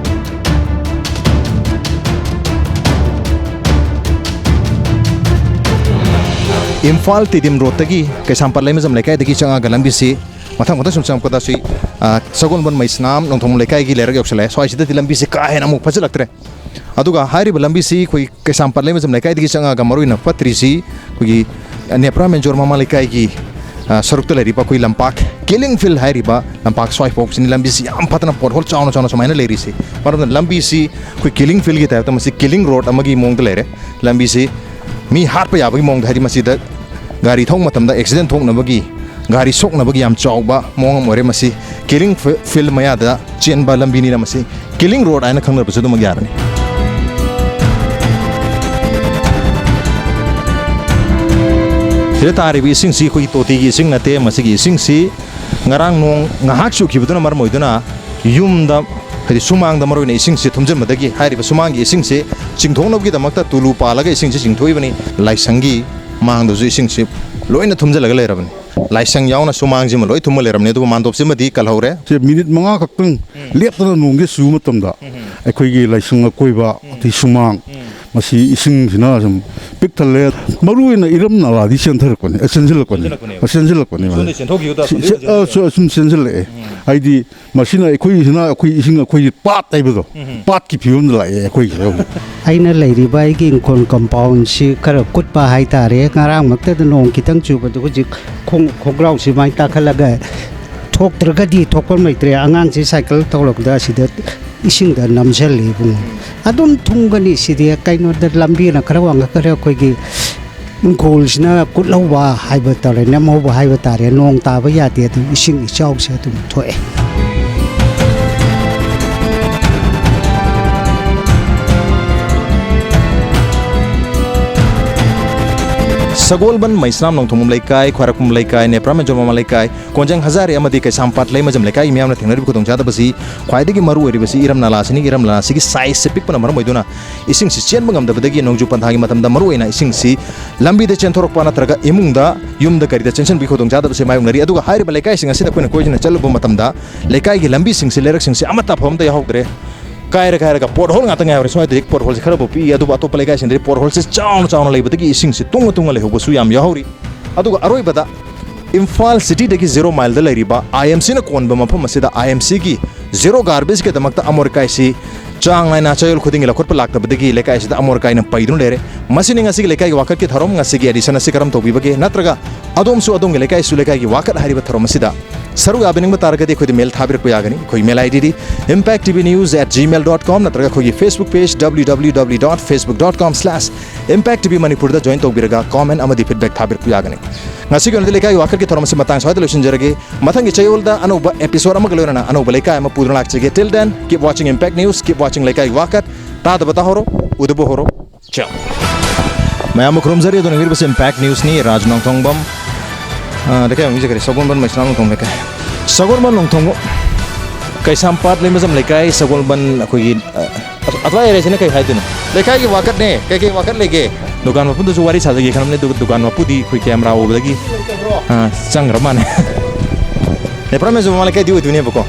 ꯏꯝꯐꯥꯜ ꯇꯤꯗꯤꯝ ꯔꯣꯗꯇꯒꯤ ꯀꯩꯁꯥꯝꯄꯥꯠ ꯂꯩꯃꯖꯝ ꯂꯩꯀꯥꯏꯗꯒꯤ ꯆꯪꯉꯒ ꯂꯝꯕꯤꯁꯤ ꯃꯊꯪ ꯃꯊꯪ ꯁꯨꯝ ꯆꯪꯉꯛꯄꯗ ꯁꯤ, ꯑ, ꯁꯒꯣꯜꯕꯟ ꯃꯩꯁꯅꯥꯝ ꯅꯣꯡꯊꯣꯡ ꯂꯩꯀꯥꯏꯒꯤ ꯂꯩꯔꯛ ꯌꯧꯁꯜꯂꯛꯑꯦ꯫ ꯁ꯭ꯋꯥꯏꯁꯤꯗꯗꯤ ꯂꯝꯕꯤꯁꯦ ꯀꯥ ꯍꯦꯟꯅ ꯑꯃꯨꯛ ꯐꯖꯜꯂꯛꯇ꯭ꯔꯦ꯫ ꯑꯗꯨꯒ ꯍꯥꯏꯔꯤꯕ ꯂꯝꯕꯤꯁꯤ ꯑꯩꯈꯣꯏ ꯀꯩꯁꯥꯝꯄꯥꯠ ꯂꯩꯃꯖꯝ ꯂꯩꯀꯥꯏꯗꯒꯤ ꯆꯪꯉꯛꯑꯒ ꯃꯔꯨꯑꯣꯏꯅ ꯐꯠꯇ꯭ꯔꯤꯁꯤ ꯑꯩꯈꯣꯏꯒꯤ ꯅꯦꯄ꯭ꯔꯥ ꯃꯦꯟꯖꯣꯔ ꯃꯃꯥ ꯂꯩꯀꯥꯏꯒꯤ, ꯑ, ꯁꯔꯨꯛꯇ ꯂꯩꯔꯤꯕ ꯑꯩꯈꯣꯏ ꯂꯝꯄꯥꯛ ꯀꯤꯂꯤꯡ ꯐꯤꯜ ꯍꯥꯏꯔꯤꯕ ꯂꯝꯄꯥꯛ ꯁ꯭ꯋꯥꯏꯐꯥꯎꯁꯤꯅꯤ ꯂꯝꯕꯤꯁꯤ ꯌꯥꯝ ꯐꯠꯇꯅ pothole ꯆꯥꯎꯅ ꯆꯥꯎꯅ ꯁꯨꯃꯥꯏꯅ ꯂꯩꯔꯤꯁꯤ꯫ ꯃꯔꯝꯅ ꯂꯝꯕꯤꯁꯤ ꯑꯩꯈꯣꯏ ꯀꯤꯂꯤꯡ ꯐꯤꯜꯒꯤ typeꯇ ꯃꯁꯤ ꯀꯤꯂꯤꯡ ꯔꯣꯗ ꯑꯃꯒꯤ ꯃꯑꯣꯡꯗ ꯂꯩꯔꯦ꯫ ꯂꯝꯕꯤꯁꯤ ꯃꯤ ꯍꯥꯠꯄ ꯌꯥꯕꯒꯤ ꯃꯑꯣꯡꯗ, ꯍꯥꯏꯗꯤ ꯃꯁꯤꯗ ꯒꯥꯔꯤ ꯊꯧꯕ ꯃꯇꯝꯗ accident ꯊꯣꯛꯅꯕꯒꯤ, ꯒꯥꯔꯤ ꯁꯣꯛꯅꯕꯒꯤ ꯌꯥꯝ ꯆꯥꯎꯕ ꯃꯑꯣꯡ ꯑꯃ ꯑꯣꯏꯔꯦ꯫ ꯃꯁꯤ ꯀꯤꯂꯤꯡ ꯐꯤ-, ꯐꯤꯜ ꯃꯌꯥꯗ ꯆꯦꯟꯕ ꯂꯝꯕꯤꯅꯤꯅ ꯃꯁꯤ ꯀꯤꯂꯤꯡ ꯔꯣꯗ ꯍꯥꯏꯅ ꯈꯪꯅꯕꯁꯨ ꯑꯗꯨꯃꯛ ꯌꯥꯔꯅꯤ꯫ ꯁꯤꯗ ꯇꯥꯔꯤꯕ ꯏꯁꯤꯡꯁꯤ ꯑꯩꯈꯣꯏꯒꯤ ꯇꯣꯇꯤꯒꯤ ꯏꯁꯤꯡ ꯅꯠꯇꯦ꯫ ꯃꯁꯤꯒꯤ ꯏꯁꯤꯡꯁꯤ ꯉꯔꯥꯡ ꯅꯣꯡ ꯉꯥꯏꯍꯥꯛ ꯆꯨꯈꯤꯕꯗꯨꯅ ꯃꯔꯝ ꯑꯣꯏꯗꯨꯅ ꯌꯨꯝꯗ, ꯍꯥꯏꯗꯤ ꯁꯨꯃꯥꯡꯗ ꯃꯔꯨꯑꯣꯏꯅ ꯏꯁꯤꯡꯁꯤ ꯊꯨꯝꯖꯤꯟꯕꯗꯒꯤ ꯍꯥꯏꯔꯤꯕ ꯁꯨꯃꯥꯡꯒꯤ ꯏꯁꯤꯡꯁꯤ ꯆꯤꯡꯊꯣꯛꯅꯕꯒꯤꯗꯃꯛꯇ ꯇꯨꯂꯨ ꯄꯥꯜꯂꯒ ꯏꯁꯤꯡꯁꯤ ꯆꯤꯡꯊꯣꯛꯏꯕꯅꯤ꯫ ꯂꯥꯏꯁꯪꯒꯤ ꯃꯥꯡꯗꯁꯨ ꯏꯁꯤꯡꯁꯤ ꯂꯣꯏꯅ ꯊꯨꯝꯖꯤꯜꯂꯒ ꯂꯩꯔꯕꯅꯤ꯫ ꯂꯥꯏꯁꯪ ꯌꯥꯎꯅ ꯁꯨꯃꯥꯡꯁꯤꯃ ꯂꯣꯏ ꯊꯨꯝꯃ ꯂꯩꯔꯝꯅꯦ, ꯑꯗꯨꯕꯨ ꯃꯥꯟꯗꯣꯞꯁꯤꯃꯗꯤ ꯀꯜꯍꯧꯔꯦ꯫ ꯁꯦ ꯃꯤꯅꯤꯠ ꯃꯉꯥ ꯈꯛꯇꯪ ꯂꯦꯞꯇꯅ ꯅꯣꯡꯁꯦ ꯆꯨꯕ ꯃꯇꯝꯗ ꯑꯩꯈꯣꯏꯒꯤ ꯂꯥꯏꯁꯪ ꯑꯀꯣꯏꯕ, ꯑꯗꯩ ꯁꯨꯃꯥꯡ, ꯃꯁꯤ ꯏꯁꯤꯡꯁꯤꯅ ꯁꯨꯝ ꯄꯤꯛ ꯊꯜꯂꯦ꯫ ꯃꯔꯨ ꯑꯣꯏꯅ ꯏꯔꯝ ꯅꯂꯥꯗꯤ ꯆꯦꯟꯊꯔꯛꯄꯅꯦ, ꯑ, ꯆꯦꯟꯁꯤꯜꯂꯛꯄꯅꯦ꯫ ꯆꯦꯟꯁꯤꯜꯂꯛꯄꯅꯦꯕ꯫ ꯑ, ꯆꯦꯟꯁꯤꯜꯂꯛꯄꯅꯦꯕ꯫ ꯁꯣꯝꯗꯩ ꯆꯦꯟꯊꯣꯛꯈꯤꯕꯗ ꯁꯤ-, ꯑꯁꯣꯝꯗꯩ ꯁꯤ-, ꯑ, ꯆꯦꯟꯊꯣꯛꯈꯤꯕ꯫ ꯁꯨ-, ꯁꯨꯝ ꯆꯦꯟꯁꯤꯜꯂꯛꯑꯦ꯫ ꯍꯥꯏꯗꯤ ꯃꯁꯤꯅ ꯑꯩꯈꯣꯏꯁꯤꯅ ꯑꯩꯈꯣꯏ ꯏꯁꯤꯡ ꯑꯩꯈꯣꯏꯒꯤ ꯄꯥꯠ ꯍꯥꯏꯕꯗꯣ, ꯄꯥꯠꯀꯤ ꯐꯤꯕꯝꯗ ꯂꯥꯛꯑꯦ ꯑꯩꯈꯣꯏꯒꯤ ꯍꯧꯖꯤꯛ꯫ ꯑꯩꯅ ꯂꯩꯔꯤꯕ ꯑꯩꯒꯤ ꯏꯪꯈꯣꯜ compound-ꯁꯤ ꯈꯔ ꯀꯨꯠꯄ ꯍꯥꯏꯇꯥꯔꯦ꯫ ꯉꯔꯥꯡꯃꯛꯇꯗ ꯅꯣꯡ ꯈꯤꯇꯪ ꯆꯨꯕꯗꯨ ꯍꯧꯖꯤꯛ ꯈꯣꯡ-, ꯈꯣꯡꯒ꯭ꯔꯥꯎꯁꯤ ꯃꯥꯏ ꯇꯥꯈꯠꯂꯒ ꯊꯣꯛꯇ꯭ꯔꯒꯗꯤ ꯊꯣꯛꯐꯝ ꯂꯩꯇ꯭ꯔꯦ꯫ ꯑꯉꯥꯡꯁꯤ ꯁꯥꯏꯀꯜ ꯊꯧꯔꯛꯄꯗ ꯑꯁꯤꯗ ꯏꯁꯤꯡꯗ ꯅꯝꯁꯤꯜꯂꯤ ꯏꯕꯨꯡꯉꯣ꯫ ꯑꯗꯨꯝ ꯊꯨꯝꯒꯅꯤ ꯁꯤꯗꯤ꯫ ꯀꯩꯅꯣꯗ ꯂꯝꯕꯤꯅ ꯈꯔ ꯋꯥꯡꯈꯠꯈ꯭ꯔꯦ, ꯑꯩꯈꯣꯏꯒꯤ ꯏꯪꯈꯣꯜꯁꯤꯅ ꯀꯨꯠꯍꯧꯕ ꯍꯥꯏꯕ ꯇꯥꯔꯦ, ꯅꯝꯍꯧꯕ ꯍꯥꯏꯕ ꯇꯥꯔꯦ꯫ ꯅꯣꯡ ꯇꯥꯕ ꯌꯥꯗꯦ, ꯑꯗꯨꯝ ꯏꯁꯤꯡ ꯏꯆꯥꯎꯁꯦ ꯑꯗꯨꯝ ꯊꯣꯛꯑꯦ꯫ ꯁꯒꯣꯜꯕꯟ, ꯃꯩꯁꯅꯥꯝ ꯅꯣꯡꯊꯣꯡꯕꯝ ꯂꯩꯀꯥꯏ, ꯈ꯭ꯋꯥꯏꯔꯥꯛꯄꯝ ꯂꯩꯀꯥꯏ, ꯅꯦꯄ꯭ꯔꯥꯝ ꯃꯦꯟꯖꯣꯔ ꯃꯃꯥ ꯂꯩꯀꯥꯏ, ꯀꯣꯟꯖꯦꯡ ꯍꯖꯥꯔꯤ ꯑꯃꯗꯤ ꯀꯩꯁꯥꯝꯄꯥꯠ ꯂꯩꯃꯖꯝ ꯂꯩꯀꯥꯏꯒꯤ ꯃꯤꯌꯥꯝꯅ ꯊꯦꯡꯅꯔꯤꯕ ꯈꯨꯗꯣꯡꯆꯥꯗꯕꯁꯤ ꯈ꯭ꯋꯥꯏꯗꯒꯤ ꯃꯔꯨ ꯑꯣꯏꯔꯤꯕꯁꯤ ꯏꯔꯝ ꯅꯂꯥꯁꯤꯅꯤ꯫ ꯏꯔꯝ ꯅꯂꯥꯁꯤꯒꯤ size-ꯁꯦ ꯄꯤꯛꯄꯅ ꯃꯔꯝ ꯑꯣꯏꯗꯨꯅ ꯏꯁꯤꯡꯁꯤ ꯆꯦꯟꯕ ꯉꯝꯗꯕꯗꯒꯤ ꯅꯣꯡꯖꯨ ꯄꯟꯊꯥꯒꯤ ꯃꯇꯝꯗ ꯃꯔꯨꯑꯣꯏꯅ ꯏꯁꯤꯡꯁꯤ ꯂꯝꯕꯤꯗ ꯆꯦꯟꯊꯣꯔꯛꯄ ꯅꯠꯇ꯭ꯔꯒ ꯏꯃꯨꯡꯗ, ꯌꯨꯝꯗ ꯀꯔꯤꯗ ꯆꯦꯟꯁꯤꯟꯕꯒꯤ ꯈꯨꯗꯣꯡꯆꯥꯗꯕꯁꯦ ꯃꯥꯌꯣꯛꯅꯔꯤ꯫ ꯑꯗꯨꯒ ꯍꯥꯏꯔꯤꯕ ꯂꯩꯀꯥꯏꯁꯤꯡ ꯑꯁꯤꯗ ꯑꯩꯈꯣꯏꯅ ꯀꯣꯏꯗꯨꯅ ꯆꯠꯂꯨꯕ ꯃꯇꯝꯗ ꯂꯩꯀꯥꯏꯒꯤ ꯂꯝꯕꯤꯁꯤꯡꯁꯤ, ꯂꯩꯔꯛꯁꯤꯡꯁꯤ ꯑꯃꯠꯇ ꯑꯐꯕ ꯑꯝꯇ ꯌꯥꯎꯍꯧꯗ꯭ꯔꯦ꯫ ꯀꯥꯏꯔ ꯀꯥꯏꯔꯒ pothole ꯉꯥꯛꯇ ꯉꯥꯏꯍꯧꯔꯦ꯫ ꯁ꯭ꯋꯥꯏꯗꯗꯤ pothole-ꯁꯦ ꯈꯔꯕꯨ ꯄꯤꯛꯏ, ꯑꯗꯨꯕꯨ ꯑꯇꯣꯞꯄ ꯂꯩꯀꯥꯏꯁꯤꯡꯗꯗꯤ pothole-ꯁꯦ ꯆꯥꯎꯅ ꯆꯥꯎꯅ ꯂꯩꯕꯗꯒꯤ ꯏꯁꯤꯡꯁꯤ ꯇꯨꯡꯉ ꯇꯨꯡꯉ ꯂꯩꯍꯧꯕꯁꯨ ꯌꯥꯝ ꯌꯥꯎꯍꯧꯔꯤ꯫ ꯑꯗꯨꯒ ꯑꯔꯣꯏꯕꯗ ꯏꯝꯐꯥꯜ city-ꯗꯒꯤ zero mile-ꯗ ꯂꯩꯔꯤꯕ I M C-ꯅ ꯀꯣꯟꯕ ꯃꯐꯝ ꯑꯁꯤꯗ I M C-ꯒꯤ zero garbage-ꯀꯤꯗꯃꯛꯇ ꯑꯃꯣꯠ ꯑꯀꯥꯏꯁꯤ ꯆꯥꯡ ꯅꯥꯏꯅ ꯆꯌꯣꯜ ꯈꯨꯗꯤꯡꯒꯤ ꯂꯧꯈꯠꯄ ꯂꯥꯛꯇꯕꯗꯒꯤ ꯂꯩꯀꯥꯏ ꯑꯁꯤꯗ ꯑꯃꯣꯠ ꯑꯀꯥꯏꯅ ꯄꯩꯗꯨꯅ ꯂꯩꯔꯦ꯫ ꯃꯁꯤꯅꯤ ꯉꯁꯤꯒꯤ ꯂꯩꯀꯥꯏꯒꯤ ꯋꯥꯀꯠꯀꯤ ꯊꯧꯔꯝ꯫ ꯉꯁꯤꯒꯤ edition ꯑꯁꯤ ꯀꯔꯝ ꯇꯧꯕꯤꯕꯒꯦ? ꯅꯠꯇ꯭ꯔꯒ ꯑꯗꯣꯝꯁꯨ ꯑꯗꯣꯝꯒꯤ ꯂꯩꯀꯥꯏꯁꯨ ꯂꯩꯀꯥꯏꯒꯤ ꯋꯥꯀꯠ ꯍꯥꯏꯔꯤꯕ ꯊꯧꯔꯝ ꯑꯁꯤꯗ ꯁꯔꯨꯛ ꯌꯥꯕꯤꯅꯤꯡꯕ ꯇꯥꯔꯒꯗꯤ ꯑꯩꯈꯣꯏꯗ mail ꯊꯥꯕꯤꯔꯛꯄ ꯌꯥꯒꯅꯤ꯫ ꯑꯩꯈꯣꯏꯒꯤ mail I D-ꯗꯤ impact T V news at gmail dot com ꯅꯠꯇ꯭ꯔꯒ ꯑꯩꯈꯣꯏꯒꯤ Facebook page W W W dot facebook dot com slash impact T V Manipur-ꯗ join ꯇꯧꯕꯤꯔꯒ comment ꯑꯃꯗꯤ feedback ꯊꯥꯕꯤꯔꯛꯄ ꯌꯥꯒꯅꯤ꯫ ꯉꯁꯤꯒꯤ ꯑꯣꯏꯅꯗꯤ ꯂꯩꯀꯥꯏꯒꯤ ꯋꯥꯀꯠꯀꯤ ꯊꯧꯔꯝ ꯑꯁꯤ ꯃꯇꯥꯡ ꯁ꯭ꯋꯥꯏꯗ ꯂꯣꯏꯁꯤꯟꯖꯔꯒꯦ꯫ ꯃꯊꯪꯒꯤ ꯆꯌꯣꯜꯗ ꯑꯅꯧꯕ episode ꯑꯃꯒ ꯂꯣꯏꯅꯅ ꯑꯅꯧꯕ ꯂꯩꯀꯥꯏ ꯑꯃ ꯄꯨꯗꯨꯅ ꯂꯥꯛꯆꯒꯦ꯫ Till then, keep watching Impact News, keep watching ꯂꯩꯀꯥꯏꯒꯤ ꯋꯥꯀꯠ꯫ ꯇꯥꯗꯕ ꯇꯥꯍꯧꯔꯣ, ꯎꯗꯕ ꯍꯧꯔꯣ꯫ ꯆꯥꯎ꯫ ꯃꯌꯥꯝꯕꯨ ꯈꯨꯔꯨꯝꯖꯔꯤ꯫ ꯑꯗꯨꯅ ꯌꯦꯡꯕꯤꯔꯤꯕꯁꯤ Impact News-ꯅꯤ꯫ ꯔꯥꯖ ꯅꯣꯡꯊꯣꯡꯕꯝ, ꯑ, ꯂꯩꯀꯥꯏ ꯃꯃꯤꯡꯁꯦ ꯀꯔꯤ? ꯁꯒꯣꯜꯕꯟ ꯃꯩꯁꯅꯥꯝ ꯅꯣꯡꯊꯣꯡ ꯂꯩꯀꯥꯏ꯫ ꯁꯒꯣꯜꯕꯟ ꯅꯣꯡꯊꯣꯡꯕꯝ, ꯀꯩꯁꯥꯝꯄꯥꯠ ꯂꯩꯃꯖꯝ ꯂꯩꯀꯥꯏ, ꯁꯒꯣꯜꯕꯟ ꯑꯩꯈꯣꯏꯒꯤ, ꯑ, ꯑꯗ꯭ꯋꯥꯏ area-ꯁꯤꯅ ꯀꯩ ꯍꯥꯏꯗꯣꯏꯅꯣ? ꯂꯩꯀꯥꯏꯒꯤ ꯋꯥꯀꯠꯅꯦ꯫ ꯀꯩꯀꯩ ꯋꯥꯀꯠ ꯂꯩꯒꯦ? ꯗꯨꯀꯥꯟ ꯃꯄꯨꯗꯁꯨ ꯋꯥꯔꯤ ꯁꯥꯖꯒꯦ ꯈꯟꯕꯅꯦ, ꯑꯗꯨꯒ ꯗꯨꯀꯥꯟ ꯃꯄꯨꯗꯤ ꯑꯩꯈꯣꯏ camera ꯎꯕꯗꯒꯤ ꯑꯥ, ꯆꯪꯈ꯭ꯔ ꯃꯥꯅꯦ꯫ ꯅꯦꯄ꯭ꯔꯥ ꯃꯦꯟꯖꯣ ꯃꯃꯥꯡ ꯂꯩꯀꯥꯏꯗꯤ ꯑꯣꯏꯗꯣꯏꯅꯦꯕꯀꯣ꯫